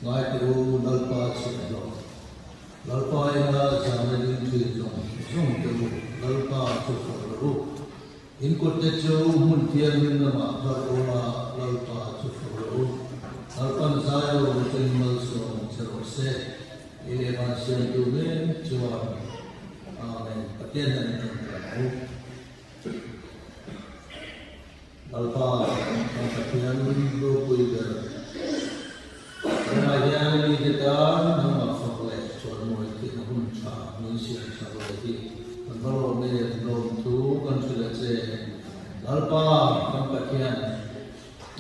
Ngai teh u, Lalpa chhiahhlawh. Lalpa ina zana ding thin zawng zawng teh u, Lalpa chu fak rawh u. In kutte chu hmun thianghlim lamah phar ula, Lalpa chu fak rawh u. Lalpan zai lo lutin malsawm che rawh se. I leh van siamtu mek chuan Amen. Pathian hian in tawngtai ang u. Lalpa kan Pathian ropui ber tunah hian mite tan nangmah fak leh chawimawi theihna hun tha min siam sak leh hi kan va lawm em lawmthu kan hrilh a che. Lalpa kan Pathian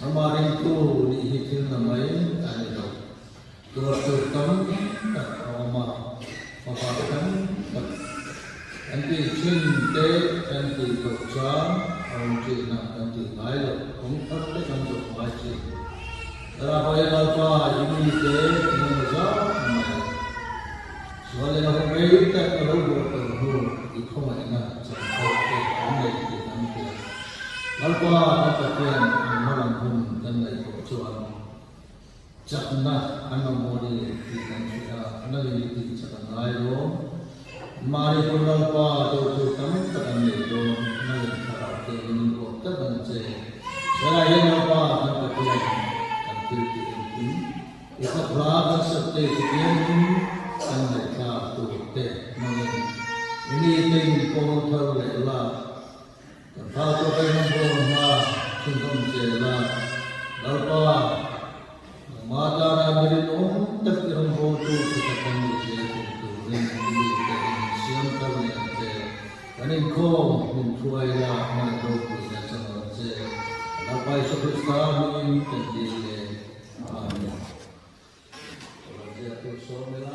nangmah ringtu nih hi thil na mai a ni lo. Tuar tur tam tak a awm a, fapa tam tak kan tih thin te kan tih tawh chuan a awm tihna kan tih ngai lo, kawng thar te kan zawh ngai thin. Thlarau aia Lalpa i mi te engemaw zat mai sual in a hun rei tak a lo buah tawh hnu i khawngaihna chanchawk te an neih tih kan hria. Lalpa kan Pathian an hmalam hun kan ngaihtuah chuan Chakna an mamawh a ni tih kan hria a, na lei tih chak a ngai dawn. Mahni pawn Lalpa do tur tam tak an nei dawn, na lei thlarau te in inbuak tlat ang che. Helai hian Lalpa kan Pathian kan thil tih engkim i fak hla kan sak te chutiangin kan ngaihthlak tur te hmangin i mite in pawl thar leh lak Kan thau tawk ei hman bawm hna chhunzawm zel a, Lalpa, nangmah tana mi rinawm tak i rawngbawltu che tak kan nih zel thei turin i mite in siam thar leh ang che. Kan inkhawm min hruai la, hmangaih ropuina chang ang che. Lalpa Isua Krista hmingin kan dil e. Amen. Ka ziak tur sawm ila,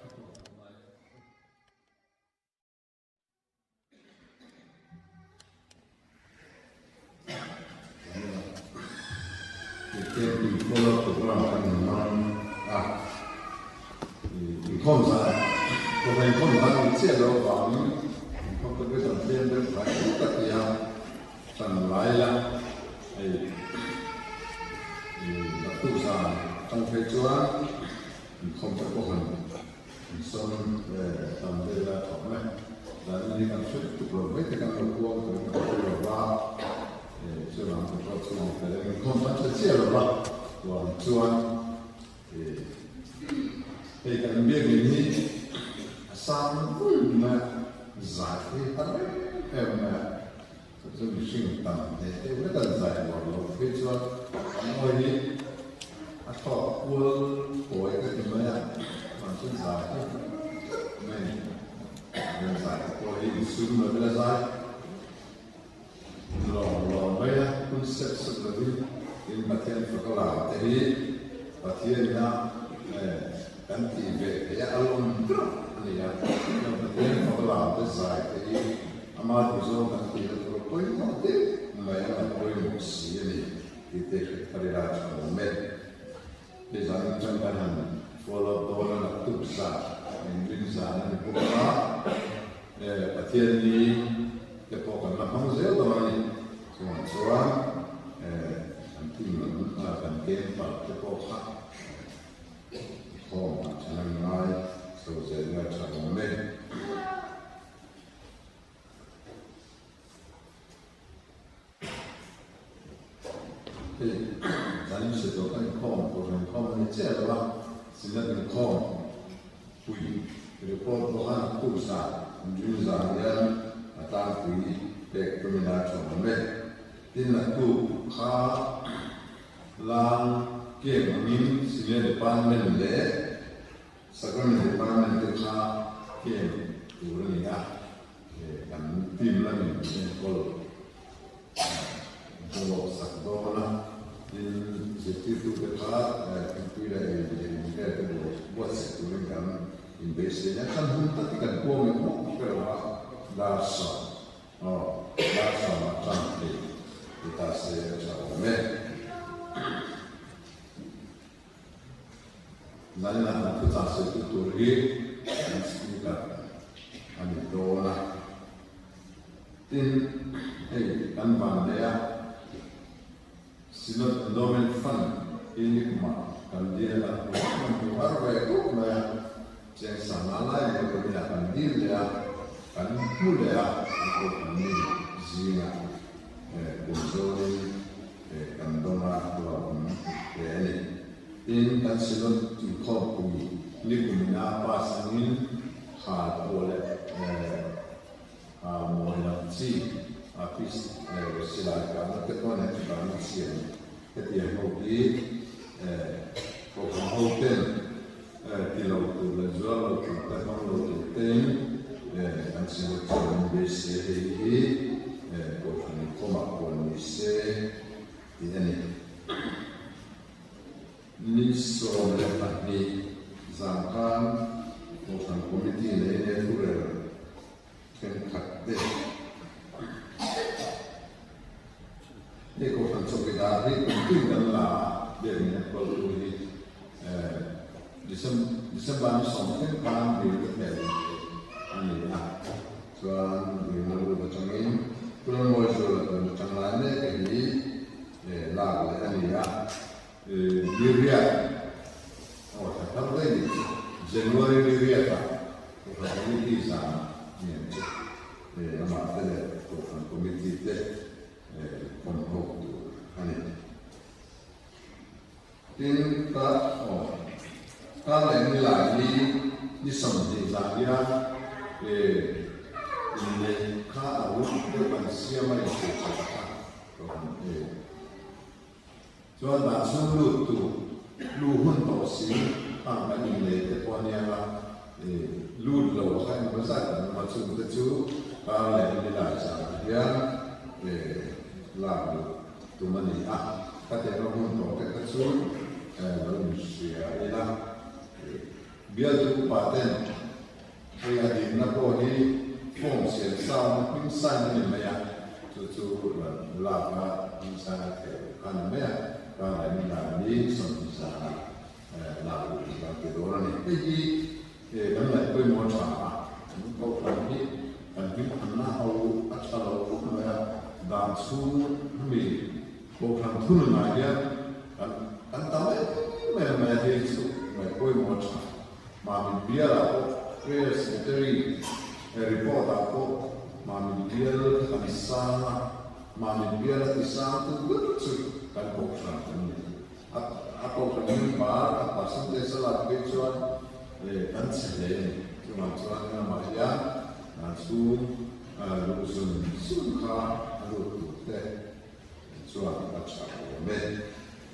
ka tuah ngai. Insawn leh tam vela thawk mai. Zanin hi kan hre tuk lo mai te kan lo kuang turin kan hre lo va, chuvang te pawh chu ni fel eng inkhawm kan hre chiah lo va, chuan chuan hei kan biakinn hi a sang pui mai a, zai hi a har em em mai a, chu chu mihring tam hle deuh vek an zai uar lo phei chuan an awi hi a thlawk kual kawi ka ti mai a, chuan chu zai hi tlat mai a ni. Chuan zai te pawh hi insum lo ila zai lawm lawm mai a, hun sep sep lovin tin Pathian faka lam te hi Pathianina kan tih ve theih a, a lawm ber a ni a, chuan Pathian faka lam te zai te hi Ama duhzawng kan tih na tur a pawimawh deuh mai a, a pawimawh si a ni tih te hriat thar ila a tha awm e. Hei zan atang kan han follow up dawn a, naktuk zan engrin zan a ni bawk a, Pathian ni te pawh kan la hmang zel dawn a ni. Chungah chuan kan team lam kan game park te pawh kha khawm ah tha hnem ngai chho zel ila a tha awm e. Hei zan in hre tawh ka inkhawm tur inkhawm a ni chiah lo a, Synod inkhawm pui report pawh khan a tuk zan inrin zan hian a tlangpui pek tumin a tha awm e. Tin a tuk kha lang kem angin Senior Department leh Sacrament Department te kha kem tur a ni a. Kan team lamin enkawl zawh sak dawn a, tin zirtirtute kha thingpui leh ei leh in vel te buatsaih turin kan inbeisei a, kan hun tak hi kan puang leh mawp ber lo a, dar sawm aw dar sawmah tan thei ti ta se a tha awm e. Zaninah kan thuchah sawitu tur hi kan speaker a ni dawn a. Tin, hei kan van leh a, Synod Endowment Fund hi ni kumah. Kan dil a, kan hmu har ve khawp mai a, cheng sanga lai mai pawhin kan dil leh a, kan hmu leh a, kan kohhran mi zingah kum zawnin kan dawng a, hlauhawm hle a ni. Tin, kan Synod inkhawmpui nikumina pass angin hal pawh leh mawi lam chi silai kahna te pawh nen kahna siam hetiang ho hi kohhran ho ten ti lo tur leh zuar lo tur te hmang lo tur tein an Synod chuan an beisei a, hei hi kohhran inkhawmah puan ni se tih a ni. Ni 12 zan khan Kohhran Committee leh enge thurel thenkhat te hei Kohhran chawkidar hi kum tin kan la a, biakinn an kawl tu hi December ni sawm thleng khan dil te hmel a ni a, chuan dil na lut atangin Pulalmawi Zuala tun atang lai mek hi lak leh a ni a, Ni riat aw thla thar daih ni chu January ni riatah Kohhran Committee zan ni ang chu amah te leh Kohhran Committee te kawm ho tur a ni. Tin, ka aw ka leh ni lai hi ni 20 zan hian inneih kha a ruk deuh kan siam a inchei that kha Kohhran Chuan dan chhung lut tu lu hun tawh si ang kan inlei te pawh ania nga lut lo kha engemaw zat kan awm a, chung te chu kar leh ni lai zan ah hian lak luh tum a ni a, khatiang a hun tawh te kha chu lo inhria ila. Bialtu upa ten Hei a dinna pawh hi form siam sa awm a, hming sign a ni mai a, chu chu rawn lak a hming sign a theh loh kha a ni mai a, kar leh ni lai ni 20 zana lak luh tur kan ti dawn a ni. Hei hi kan ngaih pawimawh tha a, kan kohhran hi kan hming thanna ho a tha lo khawp mai a, dan chhung hemi kohhran thununah hian kan kan tam em em mai a, hei chu ngaih pawimawh tha. Mami bialah pawh prayer secretary report ah pawh Mami bial kan sang a, Mami bial a ti sang tu ber chu kan kohhran kan ni. A kohhran member a percentage a lak phei chuan kan chhe hle a ni. Chuvang chuan ramah hian chhung luh zun zun kha a lut tur te chuan a tha awm e.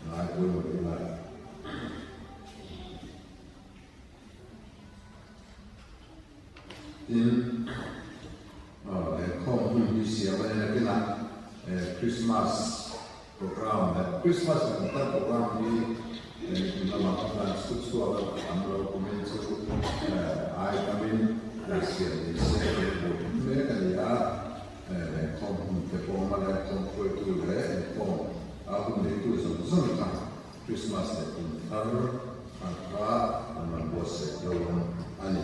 Ngai pawimawh ila. Tin, lehkhawm hun hi siam a ni nakinah Christmas program leh Christmas leh Kumthar program hi kum lamah kha chuan chhut chhuak a tam lo kumin chu ai tamin siam ni se tih a buai mek a ni a, lehkhawm hun te pawh awm a, lehkhawm hruaitu leh inkhawm a hun neitu zawng zawng kha Christmas leh kum thar thar kha an rawn buatsaih dawn a ni.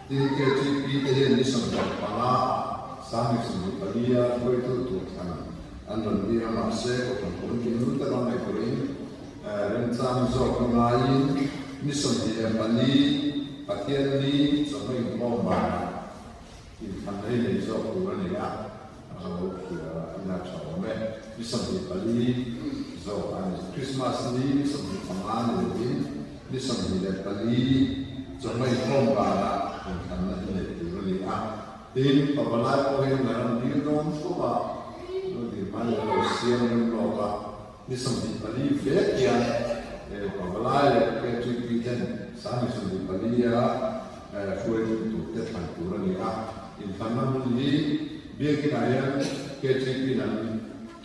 Tin, KTP te hian ni 15 Sangni 24 a hruaitu tur thlan an rawn dir a, mahse Kohhran Committee nul tak a ngaihtuahin remchang zawk ngaiin ni 24 Pathianni chawhma inkhawm banah inthlan rei nei zawk tur a ni a. A lo hria ina tha awm e. Ni 24 zawk a ni. Christmas ni ni 25 ni lovin ni 24 chawhmei khawm banah inthlanna hi neih tur a ni a. Tin, pavalai pawh hian la ram dil dawn fawp a, lo dil hmai lo lo siam rem lawk a. Ni 24 vek hian pavalai leh KTP ten sang ni 24 a hruaitu tur te thlan tur a ni a. Inthlanna hmun hi Biakinah hian KTP in an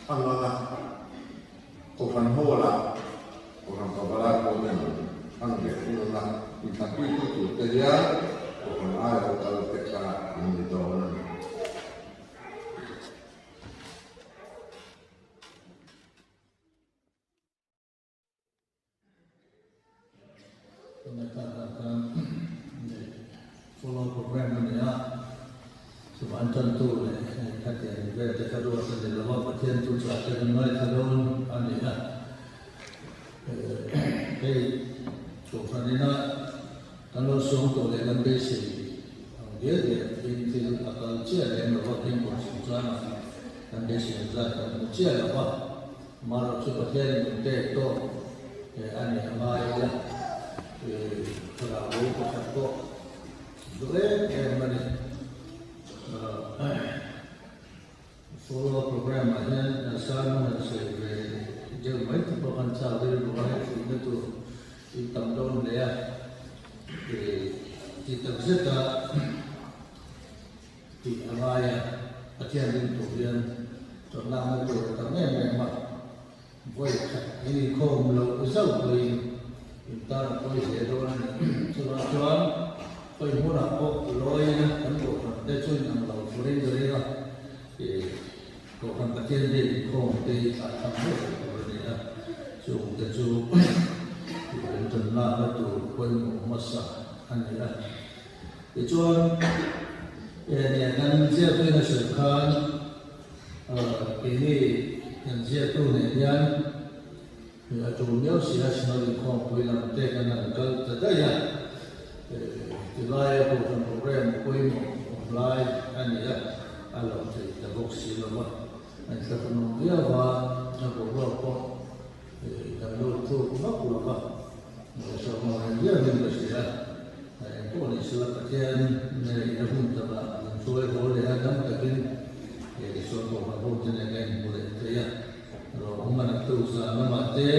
thlang ang a, Kohhran Hall-ah Kohhran pavalai pawh ten an thlang ve thung ang a, inthlanpuitu tur te hian Kohhran aiawh kal te kha an ni dawn a ni. Tunah takah khan follow program a ni a, chuvang tantu leh khatiang vel te kha ruat a ni lo a, Pathian chu chah te kan ngaithla dawn a ni a. Hei. beisei ang dial dial in thil a kal chiah lem lo va, Kengkawn chungchangah kan beisei ang zat kan hmu chiah lo va, amaherawh chu Pathianin min pek tawk a ni a ngai ila, thlarau bo pakhat pawh duh em em a ni. Follow up program ah hian sermon han sawi ve deuh mai te pawh kan chak rilru a, hei fuihna tur in tam dawn hle a, ti tak zet a tih a ngai a, Pathian ring tur hian chawlhnakna tur a tam em em a, vawi khat in inkhawm loh zauh pawhin in tan a pawi hle dawn a ni. Chuvang chuan khawi hmunah pawh lawina kan kohhran te chu inang lo turin ka ring a, kohhran Pathian biak inkhawm te hi thlah tham deuh deuh tur a ni a, chung te chu intawn lakna tur pawimawh hmasa a ni a. Tichuan, kan ziaktuin a sawi khan keini kan ziaktu nen hian A tul miau si a, Sinod inkhawmpui lam te kan han kal ta daih a, tilaia kohhran program pawimawh awm lai a ni a, a lo thei ta bawk si lo va, an thlahrunawm viau a, a boruak pawh kan lut thuk vak lo va, sawrhmawh reng viauin ka hria a, engpawh ni sela Pathian in a hun takah min hruai haw leh a, dam takin Isuan kohhran ho te nen a inhmu leh thei a. Rawhman a tu zan lamah te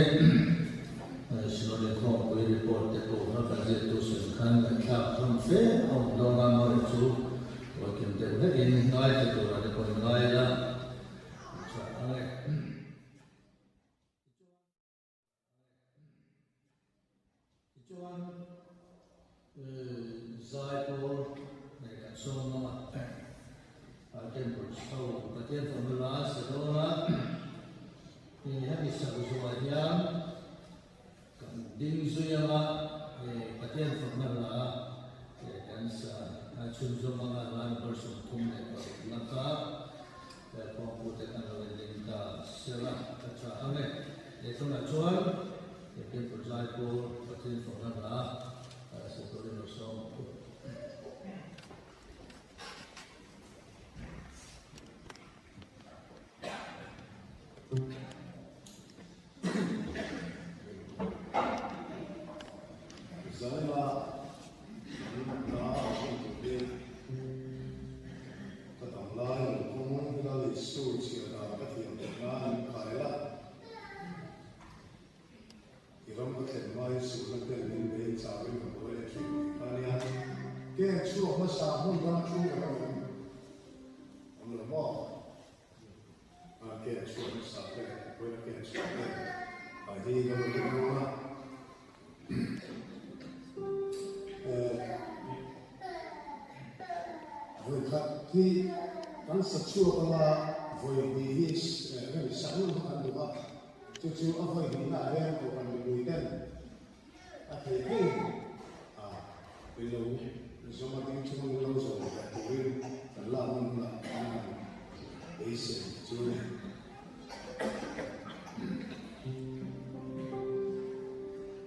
Synod inkhawmpui report te pawh kha kan ziaktu sawi khan ngaihthlak tham fe a awm dawn a, Mawri chu vawikim deuh hlekin ngaithla turah te pawh in ngai la tha ang e. Tichuan zai pawl leh kan sawm ang a, temple chho Pathian fanu la sa dawn a, hemi sak zuah hian kan ding zui ang a, Pathian fakna hla kan sa chhunzawm ang a, hla number 36 laka khuangpute kan lo inring ta sela ka tha ang e. Lehthawngah chuan Temple zai pawl Pathian fakna hla sa turin lo sawm ang u. Zanah hla a hman turin ka dam lai lo kawng Lal Isu chhiar dan ka thiam theih nan min khai la. I ram ka thlen hmain suhna ten min bei chauhin ka buai leh thin tih kha ania. Ke chhuak hmasa hmun ram thu ka ram awm awm lo maw? A ke chhuak hmasa te pawhin a ke chhuak te a hi ka lo ring dawn a. Vawi khat hi kan sa chhuak anga vawi hnih hi rem sak reng kha kan duh a. Chu chu a vawi hnihnaah hian Kohhran mipui ten a thei thei a min lo zawm a ding chunga min lo zawm leh turin kan lak nawn hunah kan han beisei chu a ni.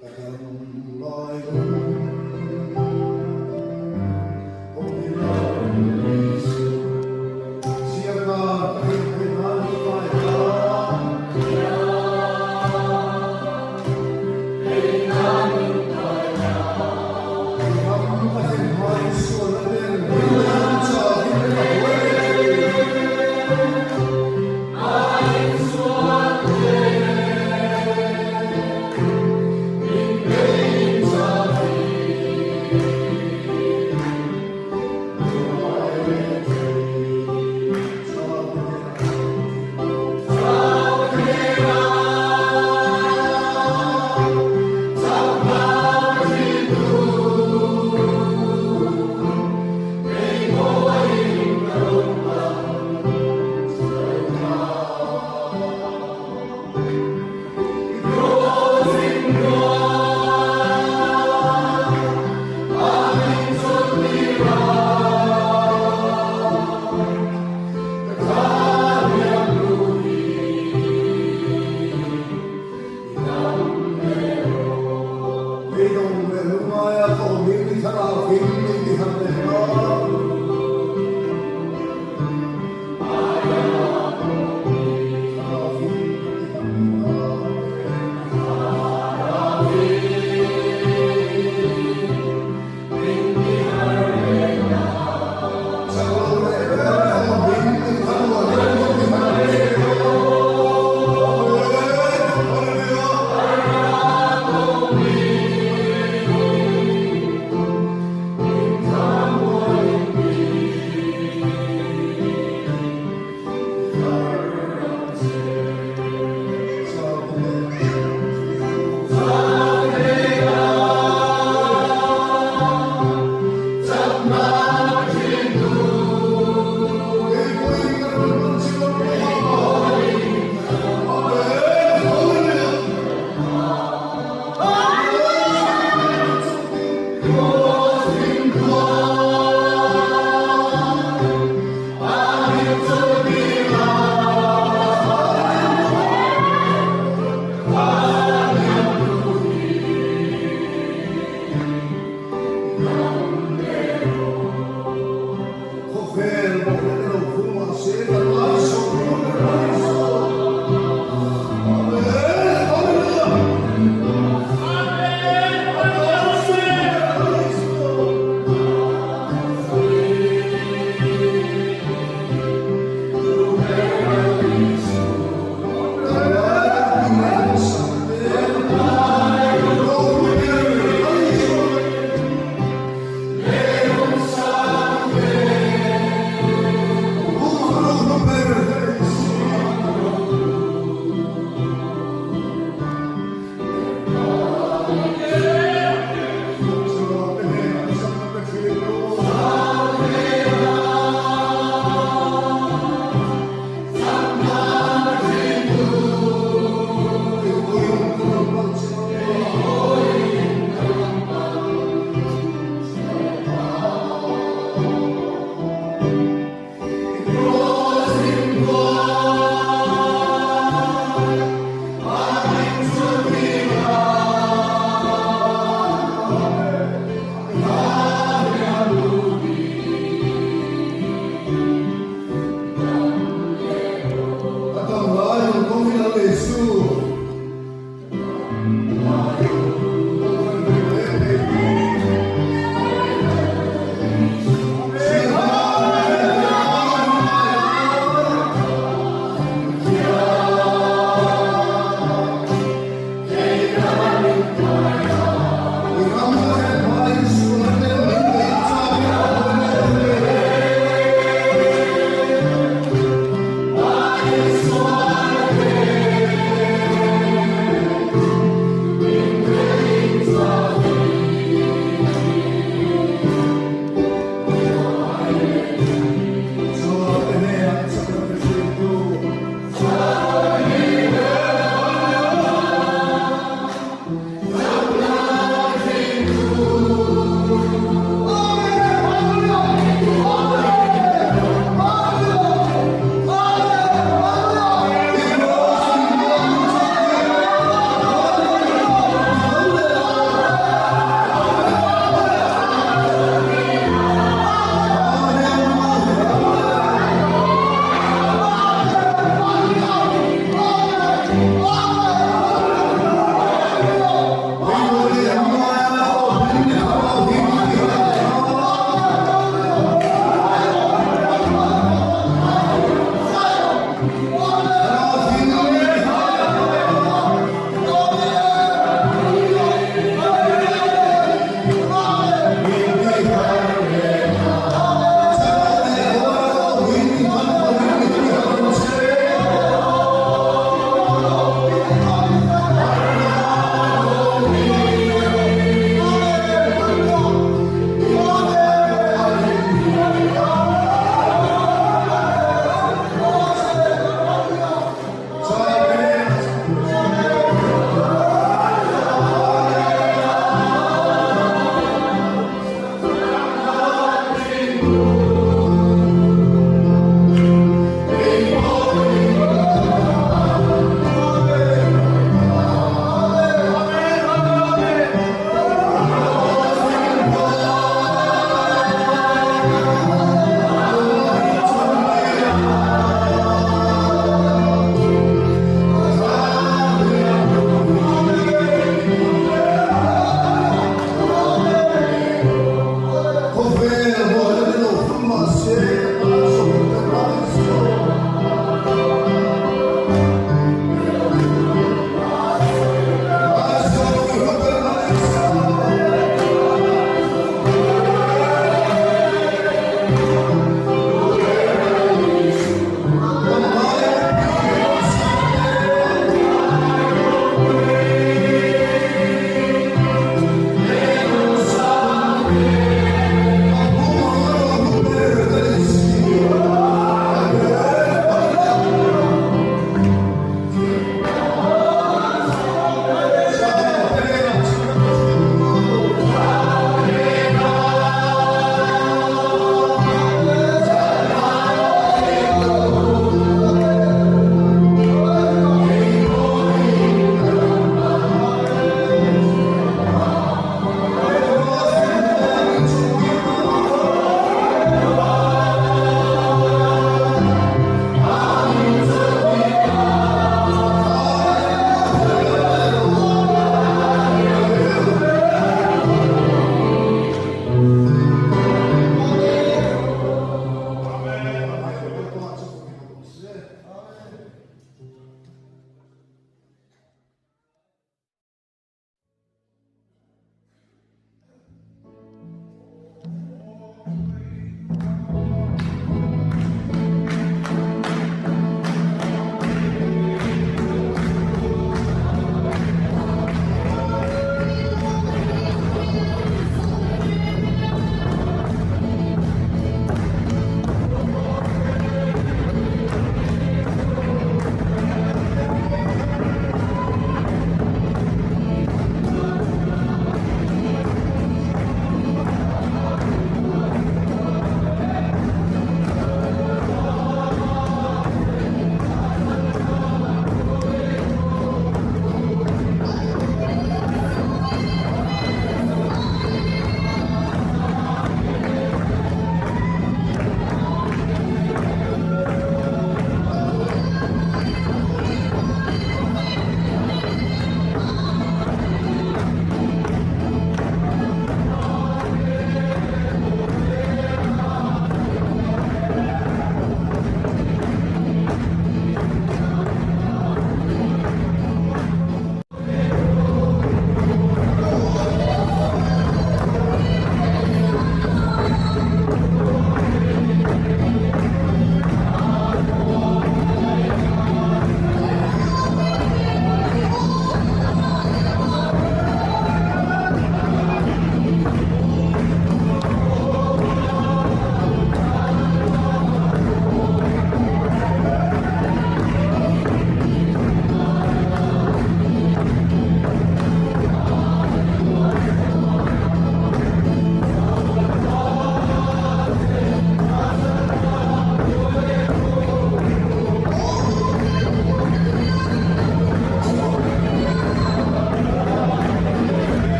Ka dam lai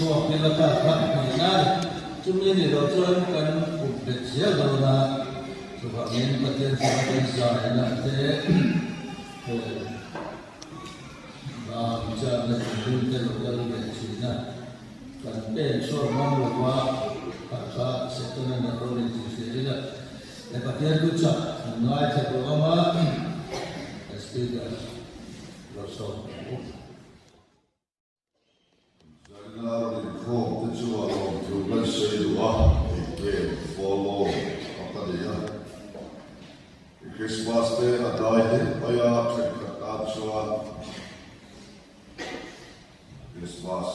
Chhuak ila kha kha hnih a ni. Chumi ni loh chuan kan up bet zel dawn a, chuvangin Pathian faka kan zaina te Ram chakna thinlung te lo kal ve thin a, kan pen chhuak ngam lo va, kha kha Setana na rawn inti hria ila, he Pathian chu chak an ngaithla duh ang a, Speaker lo sawm ang u. Zaina rawn inkhawm te chu a lawmthu kan sawi duh a, engkem follow a ka nei a. I Christmas te a dai hle mai a, thenkhat tan chuan Christmas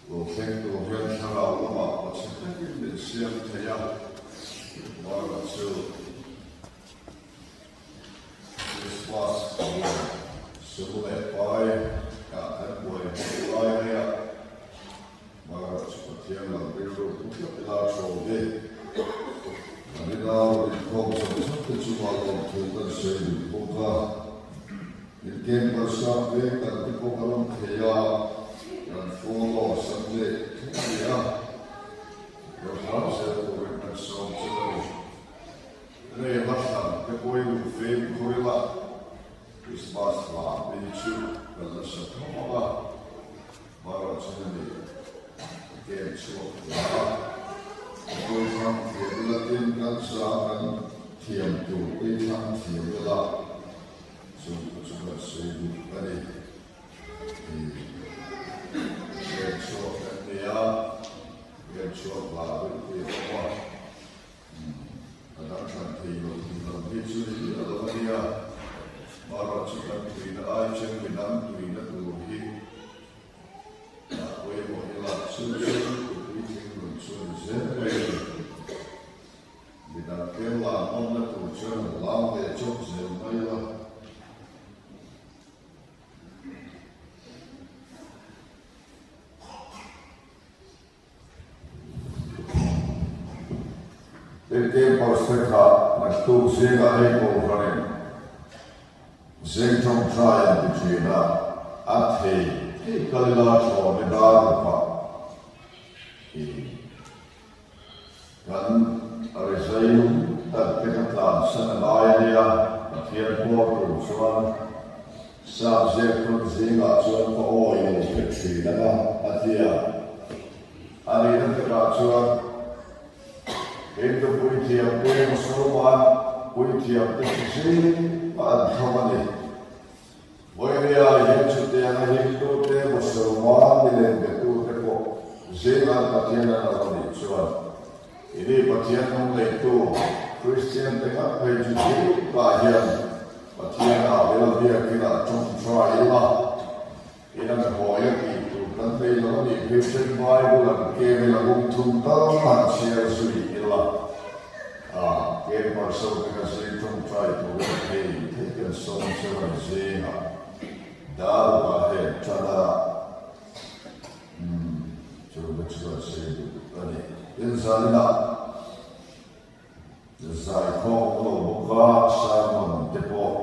lo thleng tur hian thlarau lamah pachhe takin min siam thei a, Mara chu Christmas buai sum leh pai kah kan buai hmuh lai mai a, Mara chu Pathian lam rilru pu tlat ila thaw hi. Kan ina rawn inkhawm chawp chawp te chungah lawmthu kan sawi duh bawk a, inkem kalsa veng kan ti pawh kan awm thei a, kan follow Sunday thleng a ni a, Rawhram zel turin kan sawm che a ni. Rei hla hran te pawhin luh fem khur ila, Christmas hla te hi chu kan la hre tho ang a, Mara chuan a ni a kem chhuak hle a, ka pawi thlang thiam ila tin kan za kan thiam tur te thlang thiam ila chung kha chu kan sawi duh a ni. Kem chhuak kan ni a, kem chhuak hla deuh te a awm a. A dang hran thei lo tih lam hi chu ni a lo a nia. Marawh chu kan tuina ai chen mi dang tuina tur hi dah pawimawh ila chu chu puitling nun chu a ni zel mai a ni. Mi dang tlem lam awmna tur chuan an lam ve chawp zel mai la. Tin Pastor kha naktuk zingah hei kohhranin zing tawngtai an ti thin a, a thei thei kal ila thlawh ni dar rukah i kan rizai tak te kha tlansan a ngai a nia, Pathian pawl tur chuan sap zek phun zingah chuan ka awi lo hre thin ang a, a ti a. A nihna takah chuan Hindu puithiam te Musulman puithiam te chu zing an thawm a ni. Vawinia hian chutianga Hindu te Musulman milem betute pawh zing an Pathian an lo nih chuan ini Pathian nung neitu Kristian te ngat phei chu zingah hian Pathian ah vel biakinah tawngtai ila. In an hawi a tih tur kan nei lo a nih Christian Bible an kem ila bung thum tal han chhiar zui ila a kem parso te kha zing tawngtai turin thei thei kan sawm cheu a ni zingah darukah heng tan a umm chu ka chuan sei duh a ni. Tin zaninah Zaikhawm lo bawk a, sermon te pawh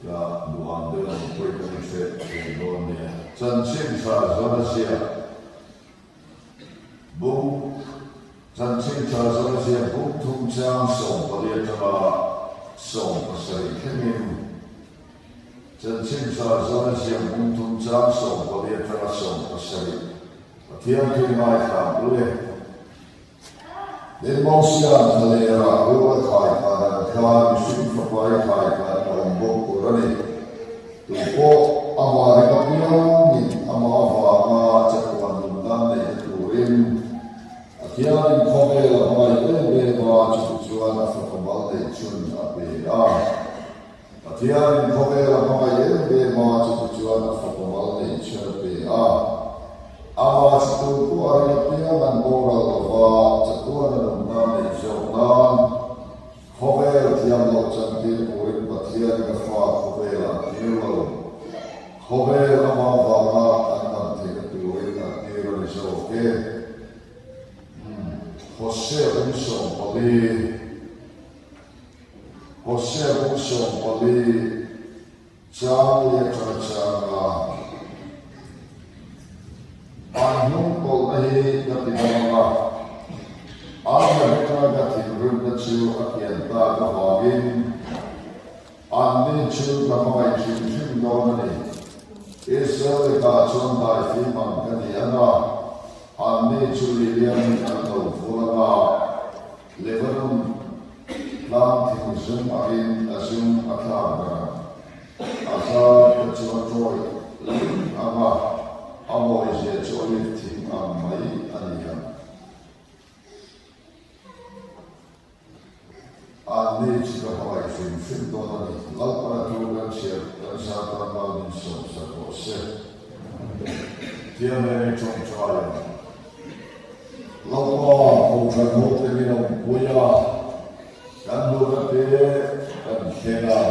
ka duh ang deuh ang pawhin ka inhre thei dawn nia. Chanchin tha zawn a ziak bung Chanchin tha zawn a ziak bung thum chang 14 atanga 17 thlengin Chanchin tha zawn a ziak bung thum chang 14 atanga 17 Pathian thu ngaithla ang u le. Lemausian thlalera rul a khai khan an khan mihring fapa i khai khan a awm bawk tur a ni. Tu pawh amah ring apiangin amah avanga chatuan nunna neihna turin a thianin khawvel a hmangaih em em a, chuti chuan a fapa mal neih chhun a pe a. Pathianin khawvel a hmangaih em em a, chuti chuan a fapa mal neih chhun a pe a. Amah chu tu pawh a ring apiang an boral lo va, chatuan a nunna neih zawk nan khawvel thiam loh chantir turin Pathianin a fa khawvelah a tir lo. Khawvel amah vanga an dam theihna turin a tir a ni zawk e. Hosea kum 14. Hosea bung 14 chang leh atanga changa. An hnung tawlhna hi ka ti dam ang a, an laka ka thinrimna chu a kian tak avangin anni chu ka hmangaih hrim hrim dawn a ni. Israel lekah chuan daifim ang ka ni ang a, anni chu liliamin an lo vul ang a, Lebanon tlang thing zum angin a zum a thlak ber ang. A zar te chu a tawi ling ang a, a mawizia chu olive thing ang mai a ni ang. Anni chu ka hmangaih hrim hrim dawn a ni. Lalpana thu kan chhiar kan zar tan mal min sawm sak rawh se. Thiam em i tawngtai ang. Lalpa Kohhran hote min awmpui a, kan duhna te kan thleng a,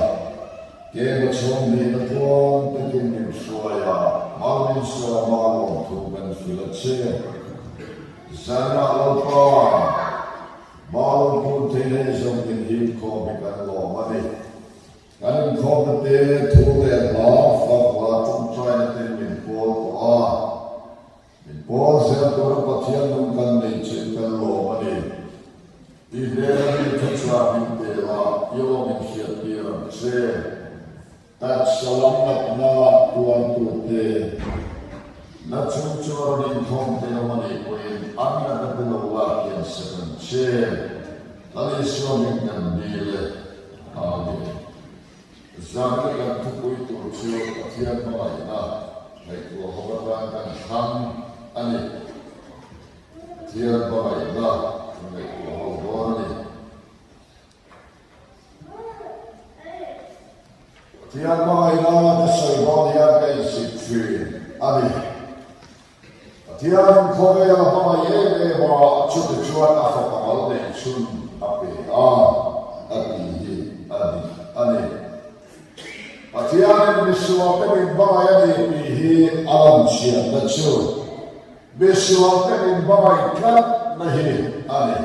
ke hmachhawn nihna tluang takin min hruai a, mal min sawm a, lawmthu kan hrilh a che. Zanah Lalpa, Malawm phun thei nei zawng min him khawm hi kan lawm a ni. Kan inkhawmna te thu leh hla fak hla tawngtaina ten min pawl tawh a. Min pawl zel tura Pathian nung kan nei chu kan lawm a ni. I hnena mi thuchhuah min pe la, i aw min hriattir ang che. Taksa lam natna tuartute na chung chu a rawn inkhawm te awm a nih pawhin an natna te lo lak hian sak ang che. Lal Isua min kan dil e. Amen. Zanna kan thupui tur chu Pathian hmangaihna ngaihtuah ho atan kan thlang a ni. Pathian hmangaihna ngaihtuah ho dawn a ni. Pathian hmangaihna ka sawi dawn hian ka insik thin a ni. Pathianin khawvel a hmangaih em em a, chute chuan a fapa mal neih chhun a pe a, a tih hi a dik a ni. Pathianin misualte min hmangaih a ni tih hi a lanchhiatna chu misualte min hmangaih tlatna hi a ni.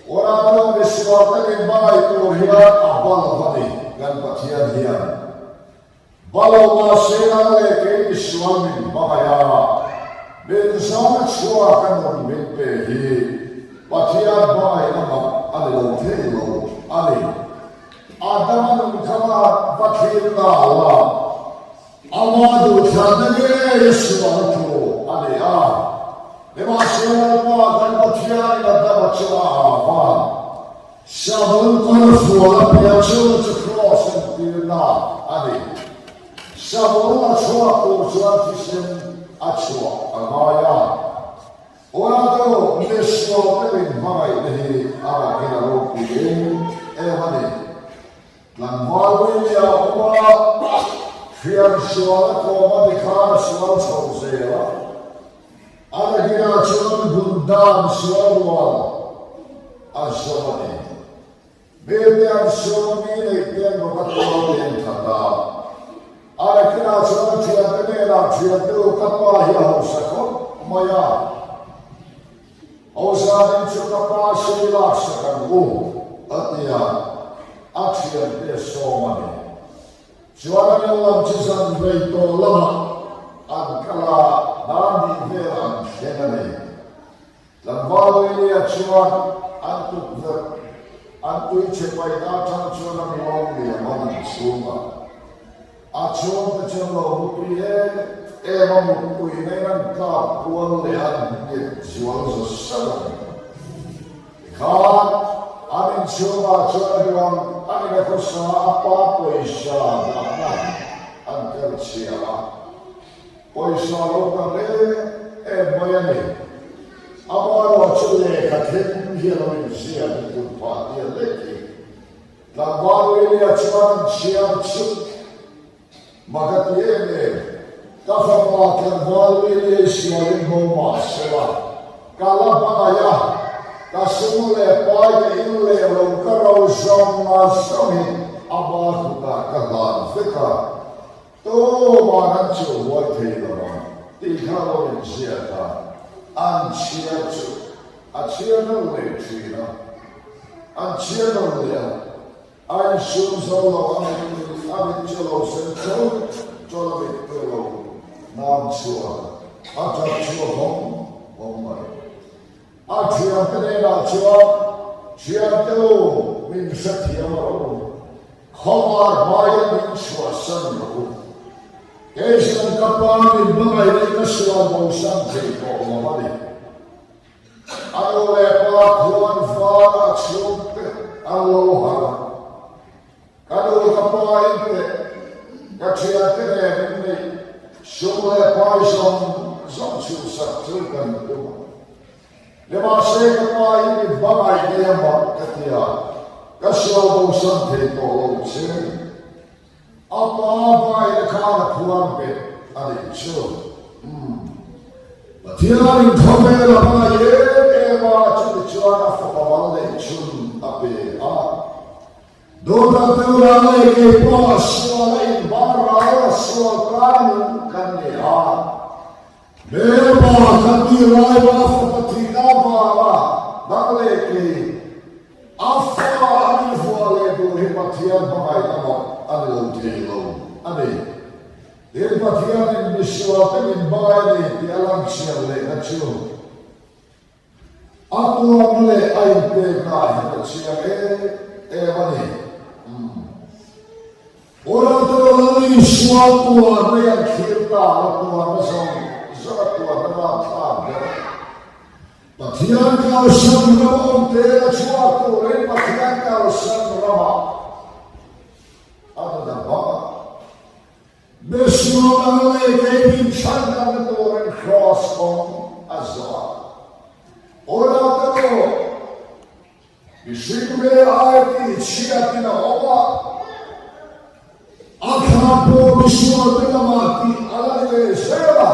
Unau misualte min hmangaih tur hian a bal va ni, kan Pathian hian. Balo mahse nang leh kei misual min hmangaih a, min zawng chhuak a nun min pe hi Pathian hmangaihna mak a ni lo thei lo a ni. Adama nun kha va thlir ta la, ama duhthlanna ngei a sual thu a ni a. Nimahse Lalpa kan Pathianin Adama chu a av a. Savun kawr fual a piah chu chu Kraws entirna a ni. Savun a chhuak tur chuan thisen a chhuah a ngai a. Unau misual te min hmangaihna hi a rakin a ropui em em a ni. Tlangval Willie a awm a, hriam sual a kawm a ni khan a sual chho zel a. A nakinah chuan Gundam sual rual a zawm a ni. Mite an sual mi neih te an rawk a tual te an that a. A nakinah chuan a thiante hnenah thiante u ka pa hi a hausa khawp mai a. Hausa ning chu ka pa sei laksak ang u a ti a, a thiante a sawm a ni. Chuan an in lam chu zan rei tawh lamah an kal a, dar hnih velah an thleng a ni. Tlangval Willie-a chuan an tukverh an tui chhe paihna atang chuan an lawm liam a an chhung a. A chhungte chuan lo mutui em em a mutpui naiin an tlak kual leh a an nghet zual za sat a ni. Tikhan, an inchhungah chuan a duang an in a khawsa a pa pawisa dahna an kal chhia a, pawisa lo tam em em mai a ni. Amaherawh chu lehkha then hi a lo inziak i kut phah tir lek hi. Tlangval Willie-a chuan an chhiar chuk Mak a ti em em, ka fapa tlangval Willie sualin bo mah sela, ka la hmangaih a, ka sum leh pai ka in leh lo ka ro zawng a zawngin a ba kutah ka hlan vek a, tuman an chuh huai thei lo ang tih kha lo inziak a, an chhiar chu a chhiar nawn leh thin a, an chhiar nawn leh a. A insum zo lo a mit a mit chu lo sen chawlh chawlh a mit chu lo nam chhuak a tap chhuak a. hnenah chuan, Thiante u, min hrethiam rawh u, khawvar hmaia min chhuahsan rawh u. Kei chuan ka pa min hmangaih leh ka sual bosan thei tawh lo a ni. A nu leh pa khuan var a chhungte an lo harh a. Ka nu ka pa in teh, ka thiante nen in neih sum leh pai zawng zawng chhuhsak chu kan tum a. Nimahse ka pa in min hmangaih hle a mak ka ti a, ka sual bosan thei tawh lo che. A pa hmangaihna khan a phuar bet a nih chu. Umm. Pathianin khawvel a hmangaih em em a, chutichuan a fapa mal neih chhun a pe a. Dawta tura leh kei pawh a sual a inbar ral a sual kai nung kan ni a. Hmelma kan nih lai va fapa thihna avanga dang leh kei a fa an invuah leh duh hi Pathian hmangaihna mak a ni lo thei lo a ni. Tin, Pathianin misualte min hmangaih a ni tih a lanchhiat lehna chu A tuarna leh a inpekna ah hian a chiang em em a ni. Umm. Unauterawh Lal Isua tuarna hi an thlir ta a, tuarna zawng zawng a tuarna rapthlak ber. Pathian kalsan ram awm te a chhuak turin Pathian kalsan ramah a nun a hmang a. Misual ang leh kei min chhan dan turin Kraws kawng a zawh a. Unau te u, mihring ve ai tih chhiatin a awm a, a thla pawh misual te lamah tih a la ni ve zel a.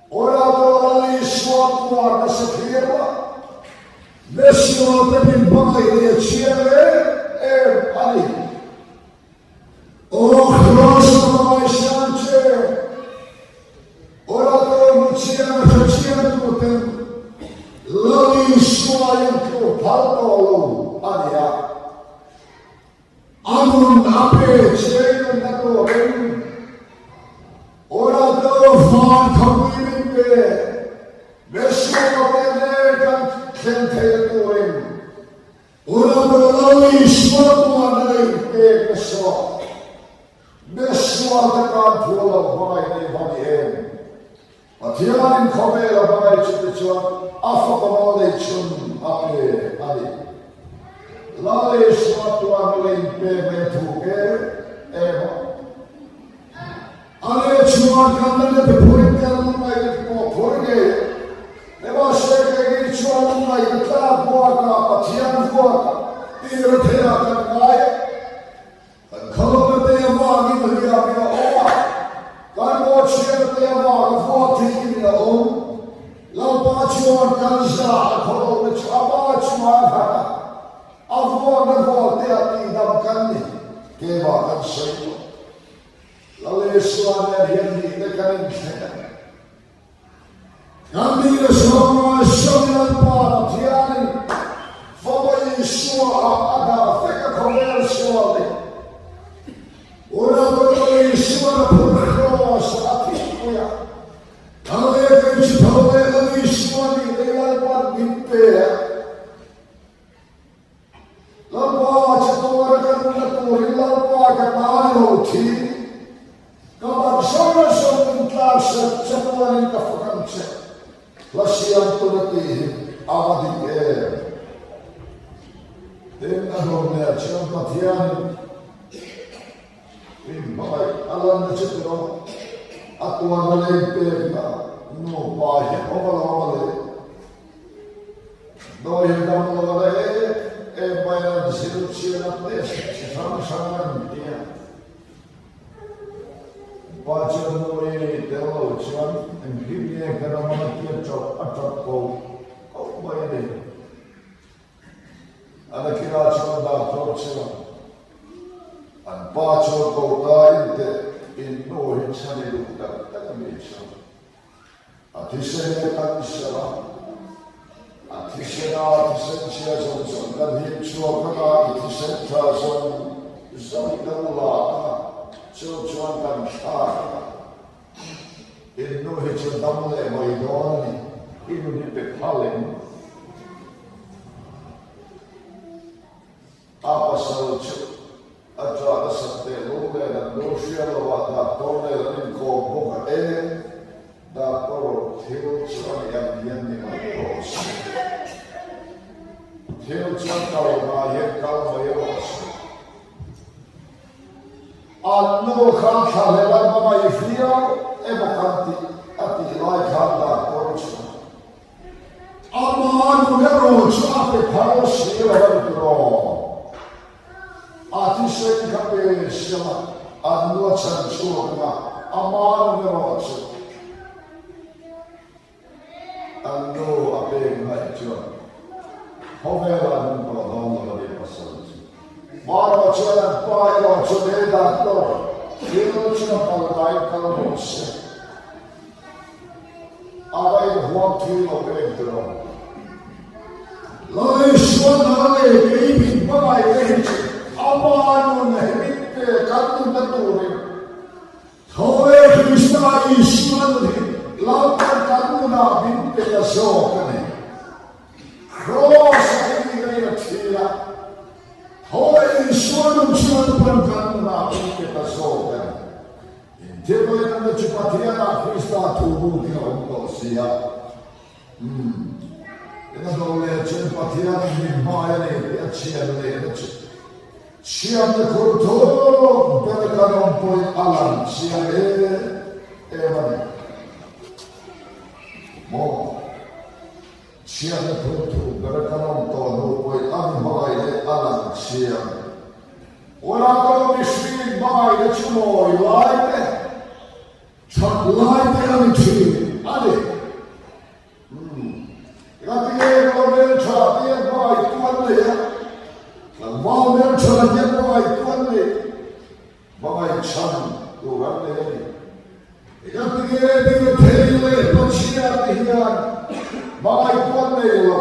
Unau te u, Lal Isua tuar nasa thlir a, misual te min hmangaih leh chhiar em em a ni. Aw Kraws ka hmangaihsan che, Aw Lalpa hmu chiang a hre chiang tuten Lal Isua i an tluk phal tawh lo a nia. A nun a pe che i nunna turin, Aw Lalpa van khawpui min pe, Messia te nen kan thlen theihna turin. Unau Isua tuan a inpek nasa. Mesua te tan thu a lo hmangaih nei va ni em? Pathianin khawvel a hmangaih chu te chuan a fapa mal nei chhun a pe a ni. Lal Isua tuan a la inpek mai thu em em a. A leh chuan kan la le phurin kan lungngaih na pawh phur ngei a. Nimahse keini chuan lungngaih na tlak buakah Pathian vuakah tih retheiah kan ngai a. Kan khalawna te avangin hliamin a awm a, kan bawhchhiatna te avanga vuak theihin a awm. Lalpa chuan kan za a khawlohna chu a pa chuan nghat a. A vuakna vuakte ah tihdam kan ni, keimah kan sawi tawh. Lal Isua nen hian nihna kan inthleng a ni. Kan nihna sawma Sawi Lalpa Pathianin Fapa Isua ah a dah vek a khawvel sual ni. Unau Lal Isuan a phur kraws a thihpui a, Lal leh kei chu tho leh Lal Isua nihna i Lalpan min pe a. Lalpa che tuara ka nunna turin Lalpa ka tan lo thi. Ka ban sawm sawm min tlar sep che tuarin ka fak ang che. Hla siam tuna tih hi a va dik em? Tin, a hlawm leh chuan Pathianin min hmangaih a lanna che tiraw a tuarna leh inpekna nupa hian awm a lo awm a le. Dawi dam lo na em em mai an zir chian a test chi hrang hrang an ti a. Pa chuan nu i tel lo chuan engtin nge kan awm ang tia chawp a tap ko ko mai a ni. A nakinah chuan doctor chuan an pa chuan ko ta in teh in nu hi chhan i duh tak tak a nih chuan. A thisen hi kan serh a, a thisena thisen chhia zawng zawng kan hip chhuak ang a, i thisen tha zawng zawng kan lak ang a, chu chuan kan thlak ang a. In nu hi chu dam leh mai dawn a ni, i nun hi pe phal em? hriat lovah doctor nen an inkawm bawk a e, doctor thil chu a ni ang hian ni mai rawh se. Thil chuan kal hna hian kal mai rawh se. An nu khan thla hlel a hmangaih viau emaw kan tih a tih lai khan doctor chuan Amah nu erawh chu a pe phal si lo a ni tiraw? A thisen kha pe siam a, an nu a chhan chhuak ang a, amah nu erawh chu an nu a pek ngaih chuan khawvelah an hmu tawh dawn lo a ni pasal chu. Maro chuan an pa erawh chu lei doctor thil chu a kal ngai kal rawh se. A va inhuam thui lo em tiraw? Lalisuan nana leh kei min hmangaih te hi chu ama nun hemit pe kan nunna turin tho e Krista Isua nun hi Lalpan kan nunah min pe ta zawk a ni. Kraws a hi ni a thi a, tho e Isua nun chu Lalpan kan nunah min pe ta zawk a ni. Inthilpawina na chu Pathianah Krista thu buk hi a awm tawh si a. Umm. Ina do leh chuan Pathianin min hmai a nei tih a chhian lehna chu chhiatna khur thuk ber kan awm pawhin a lang chiang em em a ni. Maw? Chhiatna khur thuk ber kan awm tawh hnu pawhin a hmangaih leh a lang chiang. Unau mihring hmangaihna chu mawi lai te, that lai te a ni thin a ni. Umm, engati nge ka hmeltha te hian hmangaih tu an nei a, tlangval hmeltha hian hmangaih tu an nei, hmangaih chhan tur an nei a ni. Engati nge Dinothei leh Pachhia te hian hmangaih tu an nei lo?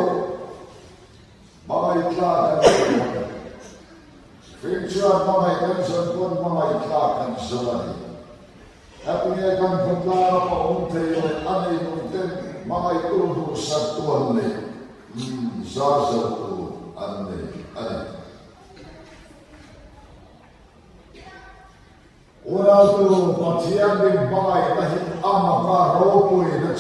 Hmangaih tla kan zawng a ni. Fing chuan hmangaih kan zawn pawn hmangaih tla kan zawng a ni. Hatinge kan khawtlang a pa awm thei leh a nei nung ten hmangaih tu duhsak tu an nei, umm zar zo tu an nei a ni. Unautu Pathian min hmangaihna hi a maka ropuina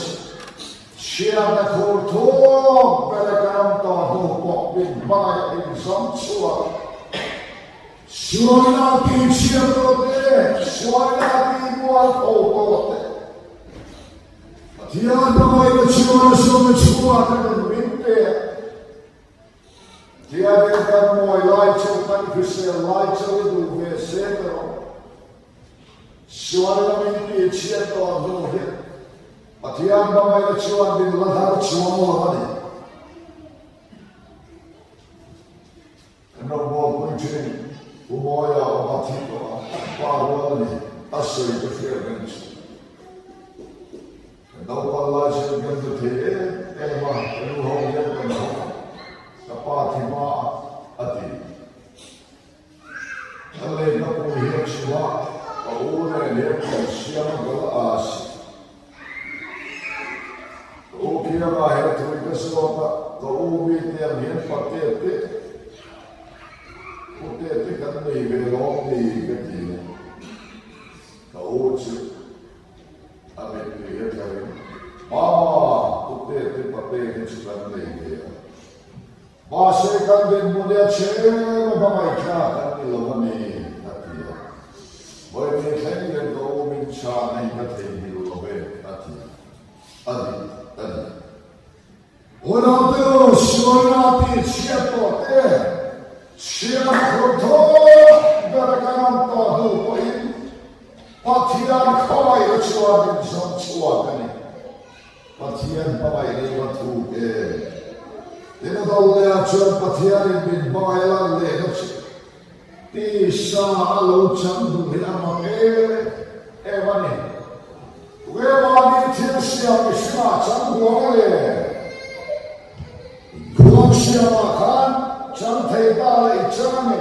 chhiatna khur thuk ber a kan awm tawh hnu pawh min hmangaih min zawng chhuak. Sualna tih chhiat tawh te, sualna tih mual tho tawh te, Pathian hmangaihna chuan a sawm chhuak a nun min pe a. Tiangin kan mawi lai chauh, kan hrisel lai chauh i duh ve se ta rawh. Sual lamin tih chhiat tawh hnu hi Pathian hmangaihna chuan min la hlar chuang lo a ni. Kan rawngbawlpui thin Pu Mawia awm a thi tawh a, pa rual a ni, a sawi ka hriat reng chu. Ka naupang lai chuan kan hmu thei em em a, ka nu ho hian kan hawng a, ka pa thi hma a, a ti. Ka lehkha pui hian chhum a, ka u nen hian kan siam a ka la a si. Ka u khiangah hian thui ka zawt a, ka u mi te ang hian pa te te, pu te te kan nei ve lawm ni ka ti a, ka u chu. A mittui hi a tla ring. Mama, pute te pate hi chu kan nei ve a. Mahse kan dinhmun hi a chhem a hmangaihthla kan ni lo a ni, a ti a. Vawihnih thleng hian ka u min chhan hi ka theihnghilh lo ve, a ti a. A dik a ni. Unaute u, sualna tih chhiat tawh te, chhiat khur thawk ber a kan awm tawh hnu pawhin Pathian khawngaihna chuan min zawng chhuak a ni. Pathian hmangaih leh va thuk e. Tin a do leh ah chuan Pathianin min hmangaih lan lehna chu tisa a lo chang duh hi a mak em em a ni. Tunge mahni thil siam mihringah chang huang a le? Khuang siamah khan chang thei ta leh i chang a ni.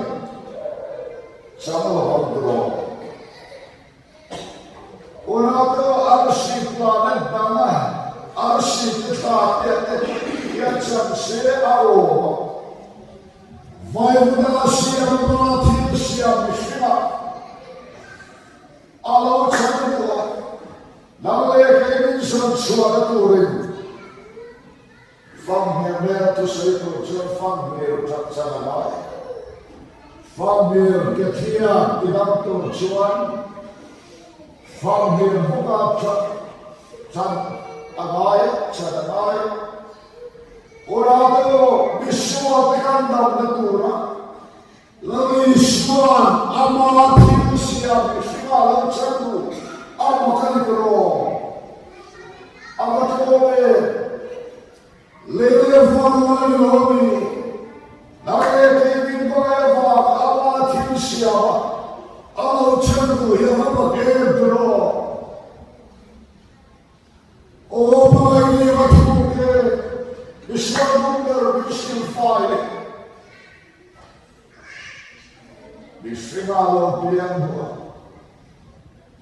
Chang lo ang tiraw? Unau te arsi planet danga arsi te thla te te hian chang se a awm a. Vaivuna siam hma thil siam mihringah. chhuahna turin Fanghmir hnena thusawi tur chuan Fanghmir that chan a ngai. Fanghmir ke thian ti dam tur chuan Fanghmir buka that chan a ngai a, chan a ngai. Urate aw, misual te kan damna tura Lal Isua'n ama thil siam mihringa lo chhan duh a mak a ni tawh. A va tlawm em? Lei leh van lai ni lo a mi? Nang leh kei min hmangaih avanga ama thil siama a lo chhan duh hi a va mak em tawh. Aw hmangaih ni va thuk e, misual dum ber min silfai e. Mihringa lo piang hnuah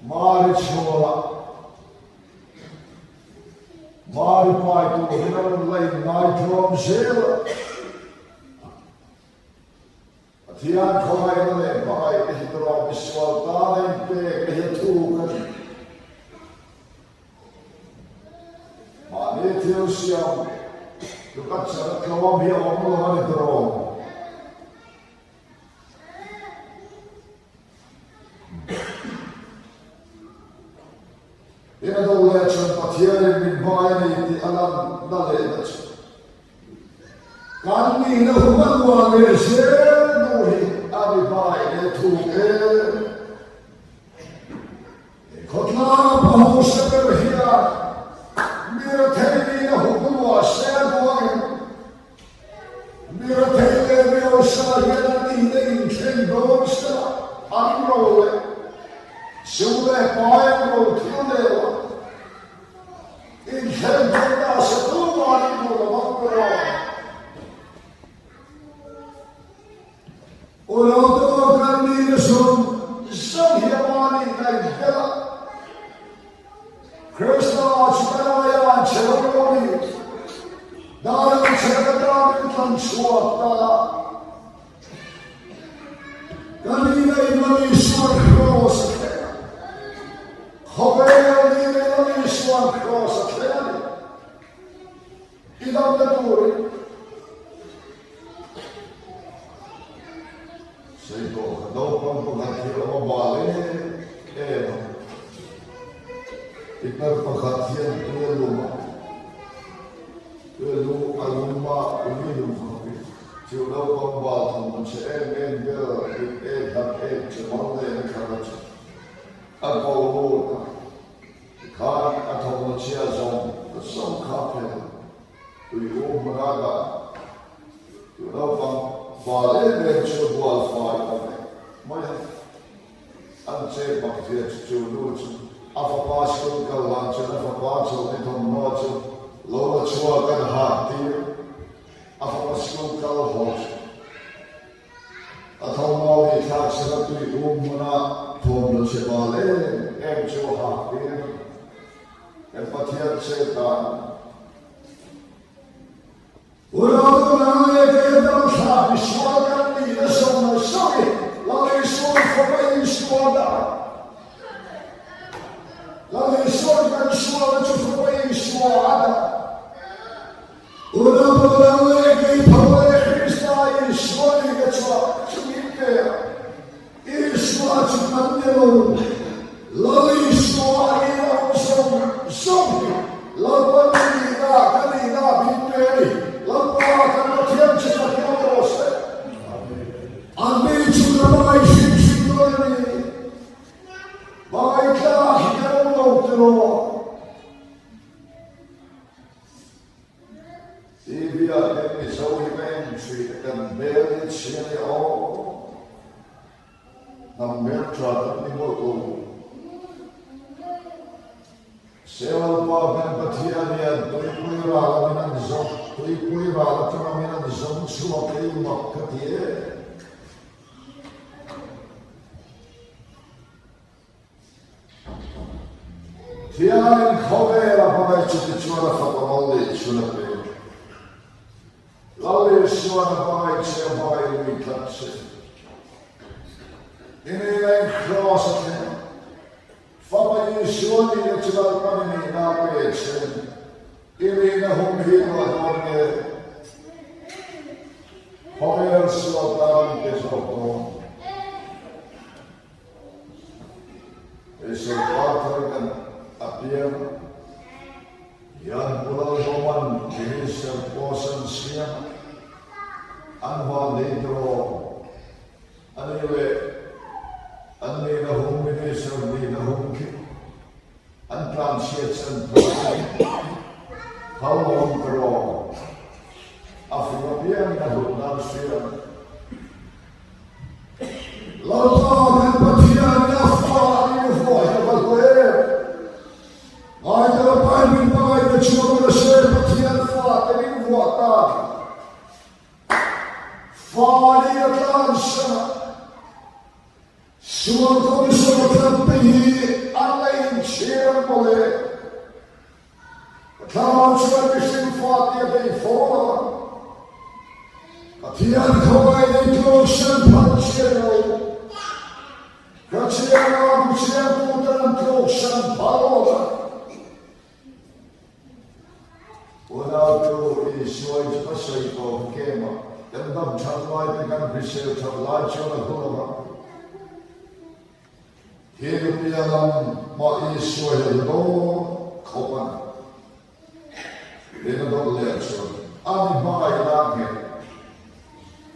Mari chhualah Mari pai tur hin a rawn la inngaitluam zel a. Pathian khawngaihna leh hmangaihna hi erawh misual tan a inpek a hi a thuk a ni. Mahni thil siam lukat chana tlawm hi a awm lo a ni tawh. In a do leh chuan Pathianin min hmangaih a ni tih a lanna lehna chu Kan nihna hum a luah leh zel hnu hi a mi hmangaih leh thuk em? He khawtlanga pa hausa ber hian mi rethei nihna hum a luah se a duang em? Mi rethei leh mi hausa hian an nihna inthleng dawn sela an ro leh sum leh pai an ro thil leh lo. Inthleng theihna a sa tumah an inhmu lo ang ber a. Unauteua kan nihna zawng zawng hi ama nihna inbel a. Krista chu kan aia an che lo lo a ni. Dan an che ka tan in tlan chhuak ta. Kan nihna in Lal Isua Kraws a thleng a. Khawvel nihna in Lal Isua Kraws a thleng a ni. I damna turin sawi tawh kha naupang pakhat hi a awm a bal em em a. Pitar pakhat hian tui a lum a, tui a lu a lum a, ui lum khawpin. Chu naupang bal thawmhnaw chhe em em ber rit ek hat ek che mal nen a thlan a chu a ko lut a, tikhan a thawmhnaw chhia zawng zawng kha a phel a, tui um hmun a dah a. Chu naupang bal em em chu a bual fai ta vek mai a, an che bak zia chu chu nu chu a fapa school kal hlan chuan a fapa chawlhni thawmhnaw chu lo la chhuak an hak tir. A fapa school kal haw chu a tho mawi thlak sela tui um hmuna thawmhnaw chhe bal em em chu a hak tir a ni. Kan Pathian chet dan a ni. Unau nang leh kei a dam thlak misual kan nihna zawng zawng i Lal Isuan fapa Isua dah a. Lal Isuan kan sualna chu fapa Isua a dah. Unau dang leh kei tho leh Krista Isua nih ka chhuah chu min pe a, Isua chu kan ni lo. Lal Isua hi a awm zawng zawng hi Lalpa ni nihna ka nihna min pe a ni. Lalpa kan Pathian chu ka hlim rawh se. An ni chu ka hmangaih hrim hrim dawn a ni. Hmangaih tlak hi kan awm lo tiraw? TV ah hian Mizo hi ka en thin a, kan hmel hi chhia nia aw. Hnam hmel tha tak ni mawlh lo. Selalpa kan Pathian hian tuipui ral a min an zawng, tuipui ral atanga min an zawng chhuak hi mak ka ti em. Thianin khawvela hmangaih chu tichuan a fapa mal leh chhun a pe. Lal Isuan a hmangaih che a hmangaih lui tlat che. I nena in kraws a thleng a, fapa Isua nihna chu Lalpan i nihna a pe che. I nihna hum hi ruah dawn nge? Khawvel sual tan an pe zawk dawn. Hei sawrkar thar kan apiang hian Pu Lalbawman Minister post an siam a, an vanlei tawh a ni leh an nihna hum Minister nihna hum khi an tlanchhiat chan phah a ni. Phal lawm ka rawh a fing apiangin a hlut nan hria. Lalpa kan Pathian in a fa an in vuah hi a va hlu em! Ngaidala Bible hmangaihna chhuak a se Pathian fa te min vuah ta hi fa ni a tlan san a, sual commission a tlat te hi an la inchhir ang mawle. Ka thlarau chuan mihring fa tia bei fo lo a, Pathian khawngaih nei tlawm hran phal chian lo. Ka chiang a, bu chiang tu ten an tlawk hran phal lo a. Unau tu Isua i chu ka sawi tawh kem a, kan dam that lai te kan hrisel that lai chuan a hlu lo va. He nupia lam mah Isua hi a hlu dawn khawp a ni. Lehna dawt leh chuan a mi hmangaihna a nghet.